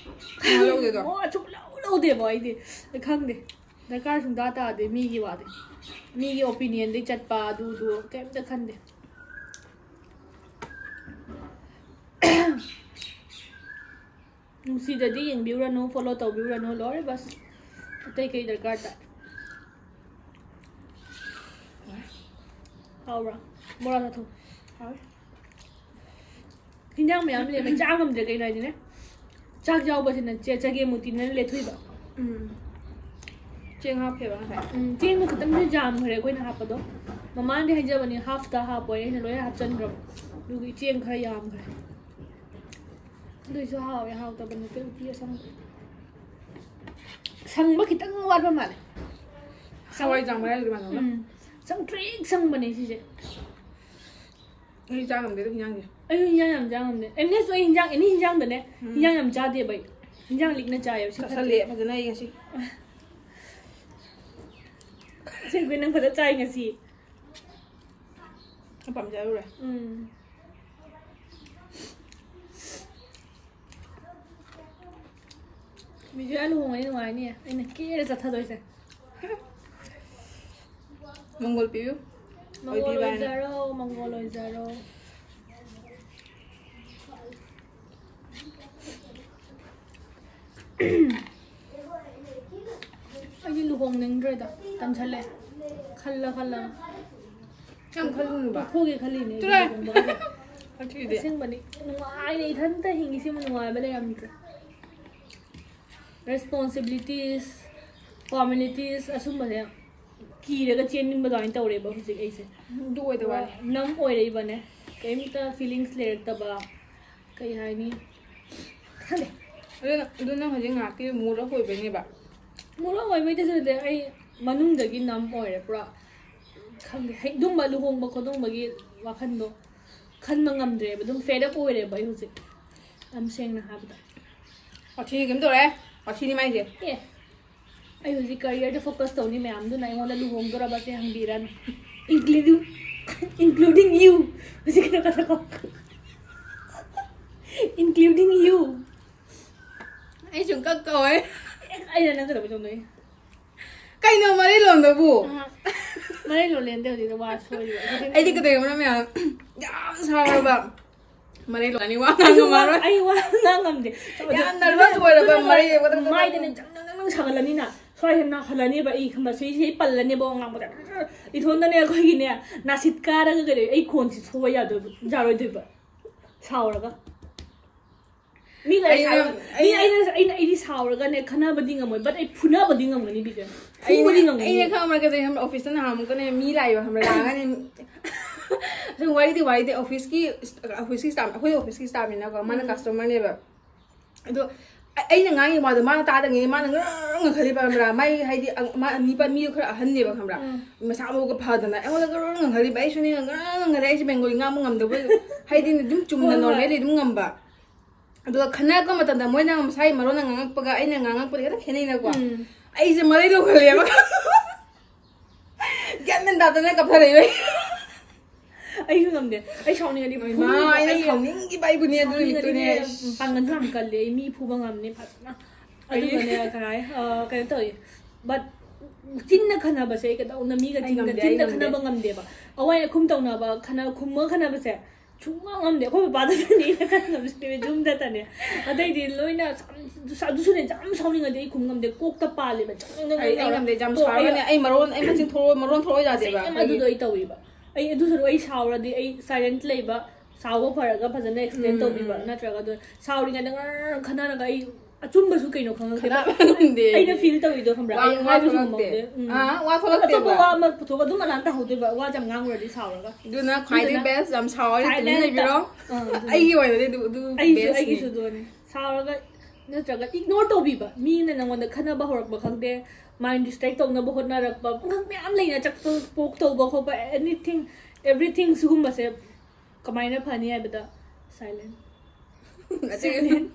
ꯃꯋꯥ ꯂꯧꯗꯦꯗꯣ꯫ ꯃꯋꯥ ꯁꯨꯡꯂꯧ ꯂꯧꯗꯦꯕ ꯑꯩꯗꯤ꯫ ꯈꯪꯗꯦ꯫ ꯗꯔꯀꯥꯔ ꯁꯨꯡꯇꯥ ꯇꯥꯗꯦ ꯃꯤꯒꯤ ꯋꯥꯗꯤ꯫ ꯃꯤꯒꯤ ꯑꯣꯄꯤꯅꯤꯌꯟꯗꯩ ꯆꯠꯄ ꯑꯗꯨꯗꯨ ꯀꯩꯝꯇ ꯈꯟꯗꯦ꯫ ꯅꯨꯡꯁꯤꯗꯗꯤ ꯌꯦꯡꯕꯤꯔꯨꯔꯅꯨ, ꯐꯣꯂꯣ ꯇꯧꯕꯤꯔꯨꯔꯅꯨ, ꯂꯣꯏꯔꯦ ꯕꯁ꯫ ꯑꯇꯩ ꯀꯩ ꯗꯔꯀꯥꯔ ꯇꯥꯏ? ꯍꯥꯎꯕ꯭ꯔꯥ? ꯕꯣꯔꯥ ꯆꯥꯊꯣꯛ꯫ ꯍꯥꯎꯋꯦ꯫ ꯍꯤꯟꯖꯥꯡ ꯃꯌꯥꯝ ꯂꯩꯔꯝꯃꯦ, ꯆꯥ ꯉꯝꯗ꯭ꯔꯦ꯫ ꯀꯩꯅꯣ ꯍꯥꯏꯗꯤꯅꯦ, ꯆꯥꯛ ꯌꯥꯎꯕꯁꯤꯅ ꯆꯦ-, ꯆꯒꯦꯝ ꯎꯇꯤꯅ ꯂꯦꯊꯣꯛꯏꯕ꯫ ꯎꯝ꯫ ꯆꯦꯡ ꯍꯥꯞꯈꯤꯕ ꯉꯁꯥꯏ꯫ ꯎꯝ, ꯆꯦꯡꯗꯣ ꯈꯤꯇꯪꯁꯨ ꯌꯥꯝꯈ꯭ꯔꯦ ꯑꯩꯈꯣꯏꯅ ꯍꯥꯞꯄꯗꯣ꯫ ꯃꯃꯥꯡꯗꯤ ꯍꯥꯏꯖꯕꯅꯤ, ꯍꯥꯐꯇ ꯍꯥꯞꯄꯣꯏ, ꯑꯩꯅ ꯂꯣꯏꯅ ꯍꯥꯞꯆꯤꯟꯈ꯭ꯔꯕ꯫ ꯑꯗꯨꯒꯤ ꯆꯦꯡ ꯈꯔ ꯌꯥꯝꯈ꯭ꯔꯦ꯫ ꯑꯗꯨꯏꯁꯨ ꯍꯥꯎꯋꯦ, ꯍꯥꯎꯇꯕ ꯅꯠꯇꯦ ꯎꯇꯤ ꯑꯁꯪꯕ꯫ ꯁꯪꯕ ꯈꯤꯇꯪ ꯋꯥꯠꯄ ꯃꯥꯜꯂꯦ꯫ ꯍꯋꯥꯏꯖꯥꯔ ꯃꯌꯥꯏꯗꯨꯗꯤ ꯃꯥꯟꯅꯕ꯭ꯔꯥ? ꯎꯝ꯫ ꯁꯪ ꯇ꯭ꯔꯤꯛ ꯁꯪꯕꯅꯦ ꯁꯤꯁꯦ꯫ ꯑꯩ ꯆꯥ ꯉꯝꯗꯦꯗ ꯍꯤꯟꯖꯥꯡꯁꯦ꯫ ꯑꯩꯁꯨ ꯍꯤꯟꯖꯥꯡ ꯌꯥꯝ ꯆꯥ ꯉꯝꯗꯦ꯫ ꯑꯦꯝꯅꯦꯁꯨ ꯑꯩ ꯍꯤꯟꯖꯥꯡ, ꯑꯦꯅꯤ ꯍꯤꯟꯖꯥꯡꯗꯅꯦ, ꯎꯝ꯫ ꯍꯤꯟꯖꯥꯡ ꯌꯥꯝ ꯆꯥꯗꯦꯕ ꯑꯩ꯫ ꯍꯤꯟꯖꯥꯡ ꯂꯤꯛꯅ ꯆꯥꯏꯌꯦꯕ꯫ ꯁꯤ ꯆꯥꯁꯜꯂꯦ ꯐꯠꯇꯦ꯫ ꯐꯖꯅ ꯑꯩ ꯉꯁꯤ꯫ ꯑꯁꯦꯡꯕꯩ ꯅꯪ ꯐꯖꯅ ꯆꯥꯏ ꯉꯁꯤ꯫ ꯅꯪ ꯄꯥꯝꯖꯔꯨꯔꯦ꯫ ꯎꯝ꯫ ꯕꯤꯖꯣꯌꯥ ꯂꯨꯍꯣꯡꯉꯗꯤ ꯅꯨꯡꯉꯥꯏꯅꯤ꯫ ꯑꯩꯅ ꯀꯦꯔ ꯆꯠꯊꯗꯣꯏꯁꯦ꯫ ꯃꯪꯒꯣꯜ ꯄꯤꯌꯨ꯫ ꯃꯪꯒꯣꯜ ꯑꯣꯏꯕꯤꯕ ꯍꯥꯏꯅ꯫ ꯑꯣꯏꯖꯔꯣ, ꯃꯪꯒꯣꯜ ꯑꯣꯏꯖꯔꯣ꯫ ꯑꯩꯗꯤ ꯂꯨꯍꯣꯡꯅꯤꯡꯗ꯭ꯔꯦꯗ, ꯇꯟꯁꯜꯂꯦ꯫ ꯈꯜꯂ ꯈꯜꯂꯒ꯫ ꯌꯥꯝ ꯈꯜꯂꯨꯅꯨꯕ꯫ ꯇꯣꯛꯊꯣꯛꯑꯒꯦ ꯈꯜꯂꯤꯅꯦ ꯑꯩꯗꯤ ꯆꯠꯂꯣꯍꯦ꯫ ꯂꯨꯍꯣꯡꯕꯒꯁꯦ꯫ ꯋꯥꯊꯤꯗꯤ꯫ ꯑꯁꯦꯡꯕꯅꯤ, ꯅꯨꯡꯉꯥꯏꯅ ꯏꯊꯟꯇ ꯍꯤꯡꯉꯤꯁꯤꯃ ꯅꯨꯡꯉꯥꯏꯕ ꯂꯩꯔꯝꯗ꯭ꯔꯦ꯫ ꯔꯦꯁꯄꯣꯟꯁꯤꯕꯤꯂꯤꯇꯤꯁ, ꯐꯣꯔꯃꯦꯂꯤꯇꯤꯁ ꯑꯁꯨꯝꯕꯁꯦ ꯀꯤꯔꯒ ꯆꯦꯟꯅꯤꯡꯕ ꯑꯗꯨꯃꯥꯏꯅ ꯇꯧꯔꯦꯕ ꯍꯧꯖꯤꯛ ꯑꯩꯁꯦ꯫ ꯑꯗꯨ ꯑꯣꯏꯗꯕ ꯋꯥꯅꯤ꯫ ꯅꯝ ꯑꯣꯏꯔꯛꯏꯕꯅꯦ꯫ ꯀꯩꯝꯇ ꯐꯤꯂꯤꯡꯁ ꯂꯩꯔꯛꯇꯕ, ꯀꯩ ꯍꯥꯏꯅꯤ, ꯈꯪꯗꯦ꯫ ꯑꯗꯨꯅ ꯑꯗꯨ ꯅꯪ ꯍꯧꯖꯤꯛ ꯉꯥꯏꯍꯥꯛꯀꯤ ꯃꯨꯔ ꯑꯣꯏꯕꯩꯅꯦꯕ꯫ ꯃꯨꯔ ꯑꯣꯏꯕꯩꯗꯁꯨ ꯅꯠꯇꯦ, ꯑꯩ ꯃꯅꯨꯡꯗꯒꯤ ꯅꯝ ꯑꯣꯏꯔꯦ ꯄꯨꯔꯥ꯫ ꯈꯪꯗꯦ, ꯍꯦꯛ ꯑꯗꯨꯝꯕ ꯂꯨꯍꯣꯡꯕ ꯈꯣꯠꯇꯣꯡꯕꯒꯤ ꯋꯥꯈꯜꯗꯣ ꯈꯟꯕ ꯉꯝꯗ꯭ꯔꯦꯕ, ꯑꯗꯨꯝ ꯐꯦꯗ ꯑꯞ ꯑꯣꯏꯔꯦꯕ ꯑꯩ ꯍꯧꯖꯤꯛ, ꯌꯥꯝ ꯁꯦꯡꯅ ꯍꯥꯏꯕꯗ꯫ ꯋꯥꯊꯤꯅꯤ, ꯀꯩꯝ ꯇꯧꯔꯦ꯫ ꯋꯥꯊꯤꯅꯤ ꯃꯥꯏꯁꯦ꯫ ꯑꯦ, ꯑꯩ ꯍꯧꯖꯤꯛ ꯀꯔꯤꯌꯔꯗ ꯐꯣꯀꯁ ꯇꯧꯅꯤ ꯃꯌꯥꯝꯗꯨꯅ ꯑꯩꯉꯣꯟꯗ ꯂꯨꯍꯣꯡꯗꯣꯔꯕꯁꯦ ꯍꯪꯕꯤꯔꯅꯨ, including including you꯫ ꯍꯧꯖꯤꯛ ꯀꯩꯅꯣ ꯀꯗꯀꯣ, including you꯫ ꯑꯩ ꯁꯨꯝ ꯀꯛ ꯀꯧꯋꯦ꯫ ꯑꯩꯅ ꯅꯪ ꯀꯩꯗꯧꯕ ꯆꯣꯡꯗꯣꯏ? ꯀꯩꯅꯣ ꯃꯔꯩ ꯂꯣꯟꯗꯕꯨ? ꯃꯔꯩ ꯂꯣꯜꯂꯦꯟꯗꯦ ꯍꯧꯖꯤꯛ ꯋꯥ ꯁꯣꯏꯔꯤꯕ꯫ ꯑꯩꯗꯤ ꯀꯩꯗꯧꯕꯅꯣ ꯃꯌꯥꯝ ꯌꯥꯝ ꯁꯥꯎꯔꯕ꯫ ꯃꯔꯩ ꯂꯣꯟꯅꯤ ꯋꯥ ꯉꯥꯡ ꯉꯝꯃꯔꯣꯏ꯫ ꯑꯩ ꯋꯥ ꯉꯥꯡ ꯉꯝꯗꯦ꯫ ꯌꯥꯝ ꯅꯔꯚꯁ ꯑꯣꯏꯔꯕ ꯃꯔꯩ ꯌꯦꯡꯕꯗ꯫ ꯃꯥꯏꯗꯅꯦ ꯖꯪ ꯖꯪ ꯖꯪ ꯁꯥꯒꯠꯂꯅꯤꯅ꯫ ꯁ꯭ꯋꯥꯏ ꯍꯦꯟꯅ ꯍꯜꯂꯅꯦꯕ ꯑꯩ ꯈꯪꯕ, ꯁꯤꯁꯦ ꯑꯩ ꯄꯜꯂꯅꯦꯕ ꯋꯥ ꯉꯥꯡꯕꯗ꯫ ꯏꯊꯣꯟꯗꯅꯦ ꯑꯩꯈꯣꯏꯒꯤꯅꯦ ꯅꯥꯁꯤꯠ ꯀꯥꯔꯒ ꯀꯩꯗꯧ ꯑꯩ ꯈꯣꯟꯁꯤ ꯁꯣꯏ ꯌꯥꯗꯣꯏꯕ, ꯌꯥꯔꯣꯏꯗꯣꯏꯕ꯫ ꯁꯥꯎꯔꯒ꯫ ꯃꯤ ꯂꯩ ꯑꯩꯅ- ꯁꯥꯎꯔꯒ- ꯃꯤ ꯑꯩꯅ ꯑꯩꯅ ꯑꯩꯗꯤ ꯁꯥꯎꯔꯒꯅꯦ ꯈꯟꯅꯕꯗꯤ ꯉꯝꯃꯣꯏ, but ꯑꯩ ꯐꯨꯅꯕꯗꯤ ꯉꯝꯒꯅꯤ ꯕꯤꯖꯦ꯫ ꯐꯨꯕꯗꯤ ꯑꯩꯅ ꯉꯝꯒꯅꯤ꯫ ꯑꯩꯅ ꯈꯪꯕ꯭ꯔꯥ ꯀꯩꯗꯧ ꯈꯪꯕ꯭ꯔꯥ? ꯑꯣꯐꯤꯁꯇ ꯅꯍꯥꯟꯃꯨꯛꯀꯅꯦ ꯃꯤ ꯂꯥꯛꯏꯕ ꯈꯪꯕ꯭ꯔꯥ? ꯂꯥꯛꯑꯒꯅꯦ ꯑꯗꯨꯝ ꯋꯥꯔꯤꯗꯤ ꯋꯥꯔꯤꯗꯤ ꯑꯣꯐꯤꯁꯀꯤ ꯑꯣꯐꯤꯁꯀꯤ ꯁ꯭ꯇꯥꯐ, ꯑꯩꯈꯣꯏ ꯑꯣꯐꯤꯁꯀꯤ ꯁ꯭ꯇꯥꯐꯅꯤꯅꯀꯣ, ꯃꯥꯅ ꯀꯁꯇꯃꯔꯅꯦꯕ꯫ ꯑꯗꯣ ꯑ- ꯑꯩꯅ ꯉꯥꯡꯉꯤ ꯋꯥꯗꯣ ꯃꯥꯅ ꯇꯥꯗꯉꯩ ꯃꯥꯅ ꯉꯔꯪ ꯉꯪꯈꯠꯂꯤꯕ ꯈꯪꯕ꯭ꯔꯥ? ꯃꯥꯏ ꯍꯥꯏꯗꯤ ꯑ- ꯃꯥ ꯅꯤꯄꯥ ꯃꯤꯗꯣ ꯈꯔ ꯑꯍꯟꯅꯦꯕ ꯈꯪꯕ꯭ꯔꯥ? ꯃꯁꯥ ꯃꯎꯒ ꯐꯗꯅ ꯑꯩꯉꯣꯟꯗ ꯉꯔꯪ ꯉꯪꯈꯠꯂꯤꯕ꯫ ꯑꯩꯁꯨꯅꯦ ꯉꯔꯪ ꯉꯪꯈꯠꯂꯦ, ꯑꯩꯁꯦ ꯕꯦꯡꯒꯣꯂꯤ ꯉꯥꯡꯕ ꯉꯝꯗꯕ ꯑꯣꯏ-, ꯍꯥꯏꯗꯤ ꯑꯗꯨꯝ ꯆꯨꯝꯅ ꯍꯣꯏ, ꯍꯣꯏ꯫ ꯅꯣꯔꯃꯦꯜꯂꯤ ꯑꯗꯨꯝ ꯉꯝꯕ꯫ ꯑꯗꯨꯒ ꯈꯟꯅꯔꯛꯄ ꯃꯇꯝꯗ ꯃꯣꯏꯅ ꯃꯁꯥꯒꯤ ꯃꯔꯣꯟꯅ ꯉꯥꯡꯉꯛꯄꯒ ꯑꯩꯅ ꯉꯥꯡꯉꯛꯄꯗꯤ ꯈꯤꯇꯪ ꯈꯦꯠꯅꯩꯅꯀꯣ꯫ ꯑꯩꯁꯦ ꯃꯔꯩ ꯂꯧꯈꯠꯂꯦꯕ꯫ ꯒ꯭ꯌꯥꯟ ꯃꯦꯟ ꯇꯥꯗꯅ ꯀꯞꯊꯔꯛꯏꯕ꯫ ꯑꯩꯁꯨ ꯉꯝꯗꯦ꯫ ꯑꯩ ꯁꯥꯎꯅꯤꯡꯉꯗꯤ ꯃꯥ, ꯐꯨꯅꯤꯡꯕ- ꯑꯩꯅ ꯑꯩ ꯁꯥꯎꯅꯤꯡꯈꯤꯕ ꯑꯩꯕꯨꯅꯦ ꯑꯗꯨ ꯁꯥꯎꯅꯤꯡꯉꯗꯤꯅꯦ, ꯅꯨꯃꯤꯠꯇꯨꯅꯦ꯫ ꯄꯥꯡꯒꯜꯁꯨ ꯌꯥꯝ ꯀꯜꯂꯦ꯫ ꯑꯩ ꯃꯤ ꯐꯨꯕ ꯉꯝꯅꯤ ꯐꯖꯅ꯫ ꯑꯗꯨꯒꯅꯦ ꯀꯩ ꯍꯥꯏ, ꯑ, ꯀꯩꯅꯣ ꯇꯧꯋꯤ꯫ But ꯆꯤꯟꯅ ꯈꯟꯅꯕꯁꯦ ꯑꯩ ꯀꯩꯗꯧꯅ ꯃꯤꯒ ꯑꯩ ꯆꯤꯟꯒ- ꯉꯝꯗꯦ, ꯑꯩ ꯆꯤꯟꯅ ꯉꯝꯗꯦ꯫ ꯈꯟꯅꯕ ꯉꯝꯗꯦꯕ꯫ ꯑꯋꯥꯏ ꯑꯈꯨꯝ ꯇꯧꯅꯕ, ꯈꯟꯅ ꯈꯨꯝꯃꯒ ꯈꯟꯅꯕꯁꯦ ꯁꯨꯡꯉꯝ ꯉꯝꯗꯦ꯫ ꯑꯩꯈꯣꯏ ꯕꯕꯥꯗꯅꯦ ꯑꯩꯅ ꯈꯟꯅꯕꯁꯦ, ꯌꯨꯝꯗ ꯇꯅꯦ꯫ ꯑꯇꯩꯗꯤ ꯂꯣꯏꯅ ꯁꯥꯎ-, ꯑꯗꯨꯁꯨꯅꯦ ꯌꯥꯝ ꯁꯥꯎꯅꯤꯡꯉꯗꯤ ꯑꯩ ꯈꯨꯝ ꯉꯝꯗꯦ꯫ ꯀꯣꯛꯇ ꯄꯥꯜꯂꯦꯕ꯫ ꯖꯪ ꯖꯪ ꯖꯪ ꯑꯩ ꯑꯩ ꯇꯧꯔ꯫ ꯉꯝꯗꯦ, ꯌꯥꯝ ꯀꯣꯛ ꯑꯩ- ꯁꯥꯎꯔꯒꯅꯦ ꯑꯩ ꯃꯔꯣꯟ ꯑꯩ ꯃꯆꯤꯟ ꯊꯣꯛꯂꯛꯑꯣ, ꯃꯔꯣꯟ ꯊꯣꯛꯂꯛꯑꯣ ꯌꯥꯗꯦꯕ꯫ ꯁꯦꯝ ꯑꯗꯨꯗꯣ ꯑꯩ ꯇꯧꯋꯦꯕ꯫ ꯑꯩ ꯑꯗꯨꯁꯨ ꯑꯩ ꯁꯥꯎꯔꯗꯤ ꯑꯩ ꯁꯥꯏꯂꯦꯟ ꯂꯩꯕ, ꯁꯥꯎꯕ ꯐꯔꯒ ꯐꯖꯅ ꯑꯦꯛꯁꯄ꯭ꯂꯦꯟ ꯇꯧꯕꯤꯕ, ꯅꯠꯇ꯭ꯔꯒ ꯑꯗꯨ ꯁꯥꯎꯔꯤꯉꯩꯗ ꯉꯔ ꯈꯟꯅꯔꯒ ꯑꯩ ꯑꯆꯨꯝꯕꯁꯨ ꯀꯩꯅꯣ ꯈꯪꯉꯛꯇꯦꯕ꯫ ꯈꯪꯗꯦ꯫ ꯑꯩꯅ ꯐꯤꯜ ꯇꯧꯔꯤꯗꯣ ꯈꯪꯕ꯭ꯔꯥ? ꯋꯥ- ꯑꯩ ꯋꯥ ꯍꯥꯏꯕꯁꯨ ꯊꯣꯛꯂꯛꯇꯦꯕ꯫ ꯉꯝꯃꯛꯇꯦ꯫ ꯎꯝ꯫ ꯑꯥ, ꯋꯥ ꯑꯇꯣꯞꯄ ꯊꯣꯛꯂꯛꯇꯦꯕ꯫ ꯋꯥ ꯑꯃ ꯄꯨꯊꯣꯛꯑꯒ ꯑꯗꯨꯝ ꯑꯂꯥꯟ ꯇꯥꯍꯧꯗꯣꯏꯕ, ꯋꯥꯁꯦ ꯌꯥꯝ ꯉꯥꯡꯉꯨꯔꯗꯤ ꯁꯥꯎꯔꯒ꯫ ꯑꯗꯨꯅ ꯈ꯭ꯋꯥꯏꯗꯒꯤ ꯑꯗꯨꯗꯨꯅ ꯕꯦꯁ ꯌꯥꯝ ꯁꯥꯎꯔꯗꯤ ꯇꯨꯃꯤꯟ Silent. ꯂꯩꯕꯤꯔꯣ꯫ ꯑꯥ, ꯑꯗꯨꯅ꯫ ꯑꯩꯒꯤ ꯑꯣꯏꯅꯗꯤ ꯑꯗꯨ ꯑꯗꯨ ꯑꯩꯁꯨ ꯕꯦꯁꯅꯤ꯫ ꯑꯩꯒꯤꯁꯨ ꯑꯗꯨꯅꯤ꯫ ꯁꯥꯎꯔꯒ ꯅꯠꯇ꯭ꯔꯒ ꯏꯒꯅꯣꯔ ꯇꯧꯕꯤꯕ, ꯃꯤꯅ ꯅꯪꯉꯣꯟꯗ ꯈꯠꯅꯕ ꯍꯧꯔꯛꯄ ꯈꯪꯗꯦ, ꯃꯥꯏꯟ ꯗꯤꯁꯇ꯭ꯔꯦꯛ ꯇꯧꯅꯕ ꯍꯣꯠꯅꯔꯛꯄ, ꯄꯨꯡꯈꯪ ꯃꯌꯥꯝ ꯂꯩꯅ ꯆꯠꯄ ꯄꯣꯛ ꯇꯧꯕ ꯈꯣꯠꯄ, anything, everything, ꯁꯤꯒꯨꯝꯕꯁꯦ ꯀꯃꯥꯏꯅ ꯐꯅꯤ ꯍꯥꯏꯕꯗ silent. ꯑꯇꯩ-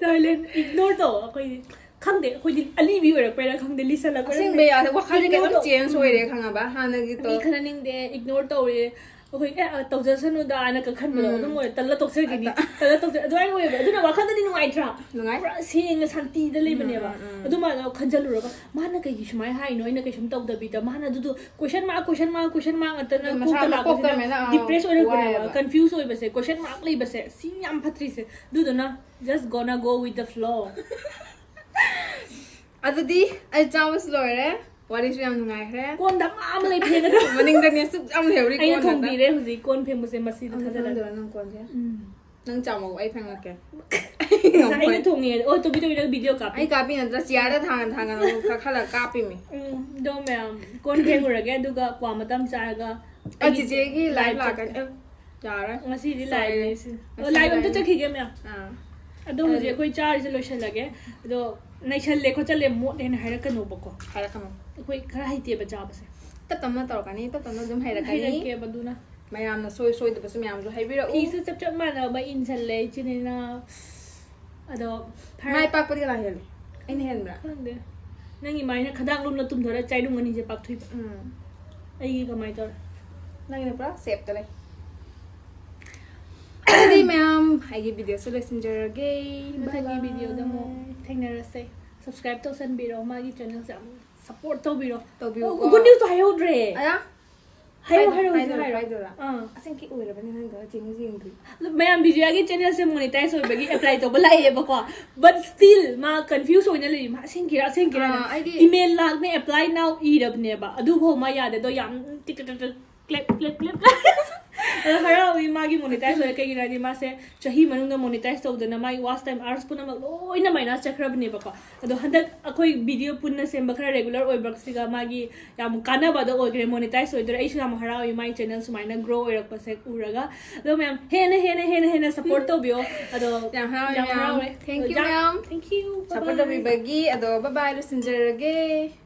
Silent, ꯏꯒꯅꯣꯔ ꯇꯧ꯫ ꯑꯩꯈꯣꯏꯗꯤ ꯈꯪꯗꯦ, ꯑꯩꯈꯣꯏꯗꯤ ꯑꯂꯤꯕꯤ ꯑꯣꯏꯔꯛꯄꯩꯔꯥ ꯈꯪꯗꯦ, ꯂꯤꯁꯜꯂꯛꯄꯩꯔꯥ ꯑꯁꯦꯡꯕꯩ ꯈꯪꯗꯦ꯫ ꯋꯥꯈꯜꯁꯦ ꯀꯩꯅꯣꯝ Ignore ꯇꯧ꯫ ꯆꯦꯟꯖ ꯑꯣꯏꯔꯦ ꯈꯪꯉꯕ ꯍꯥꯟꯅꯒꯤ ꯃꯤ ꯈꯠꯅꯅꯤꯡꯗꯦ, ꯏꯒꯅꯣꯔ ꯇꯧꯔꯦ, ꯑꯩꯈꯣꯏ ꯑꯦ ꯑ, ꯇꯧꯖꯁꯅꯨꯗ ꯍꯥꯏꯅ ꯀꯛꯍꯟꯕꯗꯣ ꯎꯝ꯫ ꯑꯗꯨꯝ ꯑꯣꯏꯔꯦ, ꯇꯜꯂ ꯇꯣꯛꯆꯈꯤꯅꯤ, ꯇꯜꯂ ꯇꯣꯛꯆ ꯑꯗꯨꯃꯥꯏꯅ ꯑꯣꯏꯌꯦꯕ꯫ ꯑꯗꯨꯅ ꯋꯥꯈꯜꯗꯗꯤ ꯅꯨꯡꯉꯥꯏꯇ꯭ꯔꯥ? ꯅꯨꯡꯉꯥꯏ꯫ ꯄꯨꯔꯥ ꯁꯦꯡꯅ ꯁꯥꯟꯇꯤꯗ ꯂꯩꯕꯅꯦꯕ꯫ ꯎꯝ, ꯎꯝ, ꯎꯝ꯫ ꯑꯗꯨꯃꯥꯏꯅ ꯈꯟꯖꯜꯂꯨꯔꯒ ꯃꯥꯅ ꯀꯩꯒꯤ ꯁꯨꯃꯥꯏꯅ ꯍꯥꯏꯅꯣ, ꯑꯩꯅ ꯀꯩꯁꯨꯝ ꯇꯧꯗꯕꯤꯗ, ꯃꯥꯅ ꯑꯗꯨꯗꯣ question mark, question mark, question mark ꯉꯥꯛꯇꯅ ꯑꯗꯨ ꯀꯣꯛꯇ ꯃꯁꯥ ꯂꯥꯛꯄꯁꯤꯅ ꯃꯀꯣꯛꯇ ꯃꯦꯅ, ꯑꯥ, ꯗꯤꯄ꯭ꯔꯦꯁ ꯑꯣꯏꯔꯛꯄꯅꯦꯕ, ꯋꯥꯏꯌꯦꯕ꯫ ꯀꯟꯐ꯭ꯌꯨꯁ ꯑꯣꯏꯕꯁꯦ, question mark ꯂꯩꯕꯁꯦ, ꯁꯤ ꯌꯥꯝ ꯐꯠꯇ꯭ꯔꯤꯁꯦ꯫ ꯑꯗꯨꯗꯨꯅ just gonna go with the flow꯫ ꯑꯗꯨꯗꯤ ꯑꯩ ꯆꯥꯕꯁꯨ ꯂꯣꯏꯔꯦ, ꯋꯥꯔꯤꯁꯨ ꯌꯥꯝ ꯅꯨꯡꯉꯥꯏꯈ꯭ꯔꯦ꯫ ꯀꯣꯟ ꯙꯃꯥ ꯑꯃ ꯂꯩ ꯐꯦꯡꯒꯗꯕ꯫ ꯃꯅꯤꯡꯗꯅꯦ ꯁꯨꯛ ꯌꯥꯝ ꯂꯩꯍꯧꯔꯤ ꯑꯩꯅ ꯀꯣꯟ ꯉꯥꯛꯇ꯫ ꯊꯣꯡꯕꯤꯔꯦ ꯍꯧꯖꯤꯛ, ꯀꯣꯟ ꯐꯦꯡꯕꯁꯦ ꯃꯁꯤꯗ ꯑꯃꯨꯛ ꯊꯥꯖꯔꯒꯦ꯫ ꯐꯦꯡꯉꯝꯗꯣꯏꯔꯣ ꯅꯪ ꯀꯣꯟꯁꯦ? ꯎꯝ꯫ ꯅꯪ ꯆꯥꯃꯧ, ꯑꯩ ꯐꯦꯡꯉꯛꯀꯦ꯫ ꯑꯩꯅ ꯊꯣꯡꯉꯦ꯫ ꯑꯣ, ꯇꯣꯕꯤ ꯇꯣꯕꯤ ꯅꯪ ꯚꯤꯗꯤꯑꯣ ꯀꯥꯞꯄꯤ꯫ ꯑꯩ ꯀꯥꯞꯄꯤ ꯅꯠꯇ꯭ꯔꯥ ꯆꯤꯌꯥꯔꯗ ꯊꯥꯡꯅ ꯊꯥꯡꯅ ꯑꯃꯨꯛ ꯀꯥꯈꯠꯂꯒ ꯀꯥꯞꯄꯤꯃꯤ꯫ ꯎꯝ, ꯑꯗꯣ ꯃꯌꯥꯝ ꯀꯣꯟ ꯐꯦꯡꯉꯨꯔꯒꯦ, ꯑꯗꯨꯒ ꯀ꯭ꯋꯥ ꯃꯇꯝ ꯆꯥꯔꯒ ꯑ, ꯆꯤꯆꯦꯒꯤ live live ꯂꯥꯛꯀꯅꯤ꯫ ꯆꯠꯀꯦ꯫ ꯑ, ꯌꯥꯔꯣꯏ꯫ ꯉꯁꯤꯗꯤ Sorry. live ꯅꯦ ꯁꯤ꯫ ꯑꯣ, ꯉꯁꯤꯗꯤ live ꯑꯝꯇ live꯫ ꯆꯠꯈꯤꯒꯦ ꯃꯌꯥꯝ꯫ ꯑꯥ꯫ ꯑꯗꯣ ꯍꯧꯖꯤꯛ ꯑꯩꯈꯣꯏ ꯆꯥꯔꯤꯁꯦ ꯂꯣꯏꯁꯤꯜꯂꯒꯦ꯫ ꯑꯗꯣ ꯅꯩꯁꯜꯂꯦ ꯈꯣꯠꯆꯜꯂꯦ ꯃꯣꯠꯂꯦꯅ ꯍꯥꯏꯔꯛꯀꯅꯣꯕꯀꯣ꯫ ꯍꯥꯏꯔꯛꯀꯅꯨ꯫ ꯑꯩꯈꯣꯏ ꯈꯔ ꯍꯩꯇꯦꯕ ꯆꯥꯕꯁꯦ꯫ ꯇꯞ ꯇꯞꯅ ꯇꯧꯔꯛꯀꯅꯤ, ꯇꯞ ꯇꯞꯅ ꯑꯗꯨꯝ ꯍꯩꯔꯛꯀꯅꯤ꯫ ꯍꯩꯔꯛꯀꯦꯕ ꯑꯗꯨꯅ꯫ ꯃꯌꯥꯝꯅ ꯁꯣꯏ ꯁꯣꯏꯗꯕꯁꯨ ꯃꯌꯥꯝꯁꯨ ꯍꯥꯏꯕꯤꯔꯛꯎ꯫ ꯐꯤꯁꯨ ꯆꯞ ꯆꯞ ꯃꯥꯟꯅꯕ ꯏꯟꯁꯜꯂꯦ ꯏꯆꯤꯟ ꯏꯅꯥꯎ꯫ ꯑꯗꯣ ꯐꯔ- ꯃꯥꯏ ꯄꯥꯛꯄꯗꯤ ꯀꯅꯥ ꯍꯦꯜꯂꯤ? ꯑꯩꯅ ꯍꯦꯟꯕ꯭ꯔꯥ? ꯈꯪꯗꯦ꯫ ꯅꯪꯒꯤ ꯃꯥꯏꯅ ꯈꯗꯥꯡ ꯂꯨꯝꯅ ꯇꯨꯝꯊꯔ ꯆꯥꯏꯔꯨꯡ ꯑꯅꯤꯁꯦ ꯄꯥꯛꯊꯣꯛꯏꯕ꯫ ꯎꯝ꯫ ꯑꯩꯒꯤ ꯀꯃꯥꯏꯅ ꯇꯧꯔꯦ? ꯅꯪꯒꯤꯅ ꯄꯨꯔꯥ ꯁꯦꯞꯇ ꯂꯩ꯫ ꯑꯗꯨꯗꯤ ꯃꯌꯥꯝ ꯑꯩꯒꯤ ꯚꯤꯗꯤꯑꯣꯁꯨ ꯂꯣꯏꯁꯤꯟꯖꯔꯒꯦ꯫ ꯃꯊꯪꯒꯤ Bye bye. ꯚꯤꯗꯤꯑꯣꯗ ꯑꯃꯨꯛ ꯊꯦꯡꯅꯔꯁꯦ꯫ Subscribe ꯇꯧꯁꯟꯕꯤꯔꯣ, ꯃꯥꯒꯤ channelꯁꯦ ꯌꯥꯝ support ꯇꯧꯕꯤꯔꯣ꯫ ꯇꯧꯕꯤꯌꯨꯀꯣ꯫ ꯑꯣ, good newsꯇꯣ ꯍꯥꯏꯍꯧꯗ꯭ꯔꯦ꯫ ꯑꯌꯥ? ꯍꯥꯏꯔꯣ, ꯍꯥꯏꯗꯣ- ꯍꯥꯏꯔꯣ, ꯍꯧꯖꯤꯛ ꯍꯥꯏꯗꯣ- ꯍꯥꯏꯔꯣ꯫ ꯍꯥꯏꯗꯣꯏꯔꯥ? ꯑꯥ꯫ ꯑꯁꯦꯡꯀꯤ ꯑꯣꯏꯔꯕꯅꯤ ꯅꯪꯗꯣ ꯆꯦꯡꯁꯨ ꯌꯦꯡꯗ꯭ꯔꯤ꯫ ꯑꯗꯣ ꯃꯌꯥꯝ ꯚꯤꯖꯤꯌꯥꯒꯤ channelꯁꯦ monetize ꯑꯣꯏꯕꯒꯤ apply ꯇꯧꯕ ꯂꯥꯛꯑꯦꯕꯀꯣ, but still ꯃꯥ confuse ꯑꯣꯏꯅ ꯂꯩꯔꯤ꯫ ꯃꯥ ꯑꯁꯦꯡꯀꯤꯔꯥ ꯑꯁꯦꯡꯀꯤꯔꯥ ꯑꯥ, ꯍꯥꯏꯅ꯫ ꯑꯩꯗꯤ Email ꯂꯥꯛꯅ apply now ꯏꯔꯕꯅꯦꯕ, ꯑꯗꯨꯐꯥꯎ ꯃꯥ ꯌꯥꯗꯦ꯫ ꯑꯗꯣ ꯌꯥꯝ ꯇꯤꯛ ꯇꯤꯛ ꯇꯤꯛ ꯇꯤꯛ clap clap clap꯫ ꯑꯗꯣ ꯍꯔꯥꯎꯏ ꯃꯥꯒꯤ ꯃꯣꯅꯤꯇꯥꯏꯁ ꯑꯣꯏ꯫ ꯀꯩꯒꯤꯅꯣ ꯍꯥꯏꯗꯤ ꯃꯥꯁꯦ ꯆꯍꯤ ꯃꯅꯨꯡꯗ ꯃꯣꯅꯤꯇꯥꯏꯁ ꯇꯧꯗꯅ ꯃꯥꯒꯤ ꯋꯥꯆ ꯇꯥꯏꯝ ꯑꯥꯋꯔꯁ ꯄꯨꯝꯅꯃꯛ ꯂꯣꯏꯅ ꯃꯥꯏꯅꯁ ꯆꯠꯈ꯭ꯔꯕꯅꯦꯕꯀꯣ꯫ ꯑꯗꯣ ꯍꯟꯗꯛ ꯑꯩꯈꯣꯏ ꯚꯤꯗꯤꯑꯣ ꯄꯨꯟꯅ ꯁꯦꯝꯕ ꯈꯔ ꯔꯦꯒꯨꯂꯔ ꯑꯣꯏꯕꯁꯤꯒ ꯃꯥꯒꯤ ꯌꯥꯝ ꯀꯥꯟꯅꯕꯗꯣ ꯑꯣꯏꯈ꯭ꯔꯦ, ꯃꯣꯅꯤꯇꯥꯏꯁ ꯑꯣꯏꯗꯣꯏꯔꯦ꯫ ꯑꯩꯁꯨ ꯌꯥꯝ ꯍꯔꯥꯎꯏ ꯃꯥꯏ ꯆꯦꯅꯦꯜ ꯁꯨꯃꯥꯏꯅ ꯒ꯭ꯔꯣ ꯑꯣꯏꯔꯛꯄꯁꯦ ꯎꯔꯒ꯫ ꯑꯗꯣ ꯃꯌꯥꯝ ꯍꯦꯟꯅ ꯍꯦꯟꯅ ꯍꯦꯟꯅ ꯍꯦꯟꯅ ꯁꯞꯄꯣꯔꯠ ꯇꯧꯕꯤꯌꯣ꯫ ꯑꯗꯣ ꯌꯥꯝ ꯍꯔꯥꯎꯋꯦ, ꯌꯥꯝ ma'am. ꯍꯔꯥꯎꯋꯦ꯫ Thank you, ꯌꯥꯝ- ma'am. Thank you. Support Bye-bye. ꯇꯧꯕꯤꯕꯒꯤ꯫ ꯑꯗꯣ ꯕꯥꯏ ꯕꯥꯏ, ꯂꯣꯏꯁꯤꯟꯖꯔꯒꯦ꯫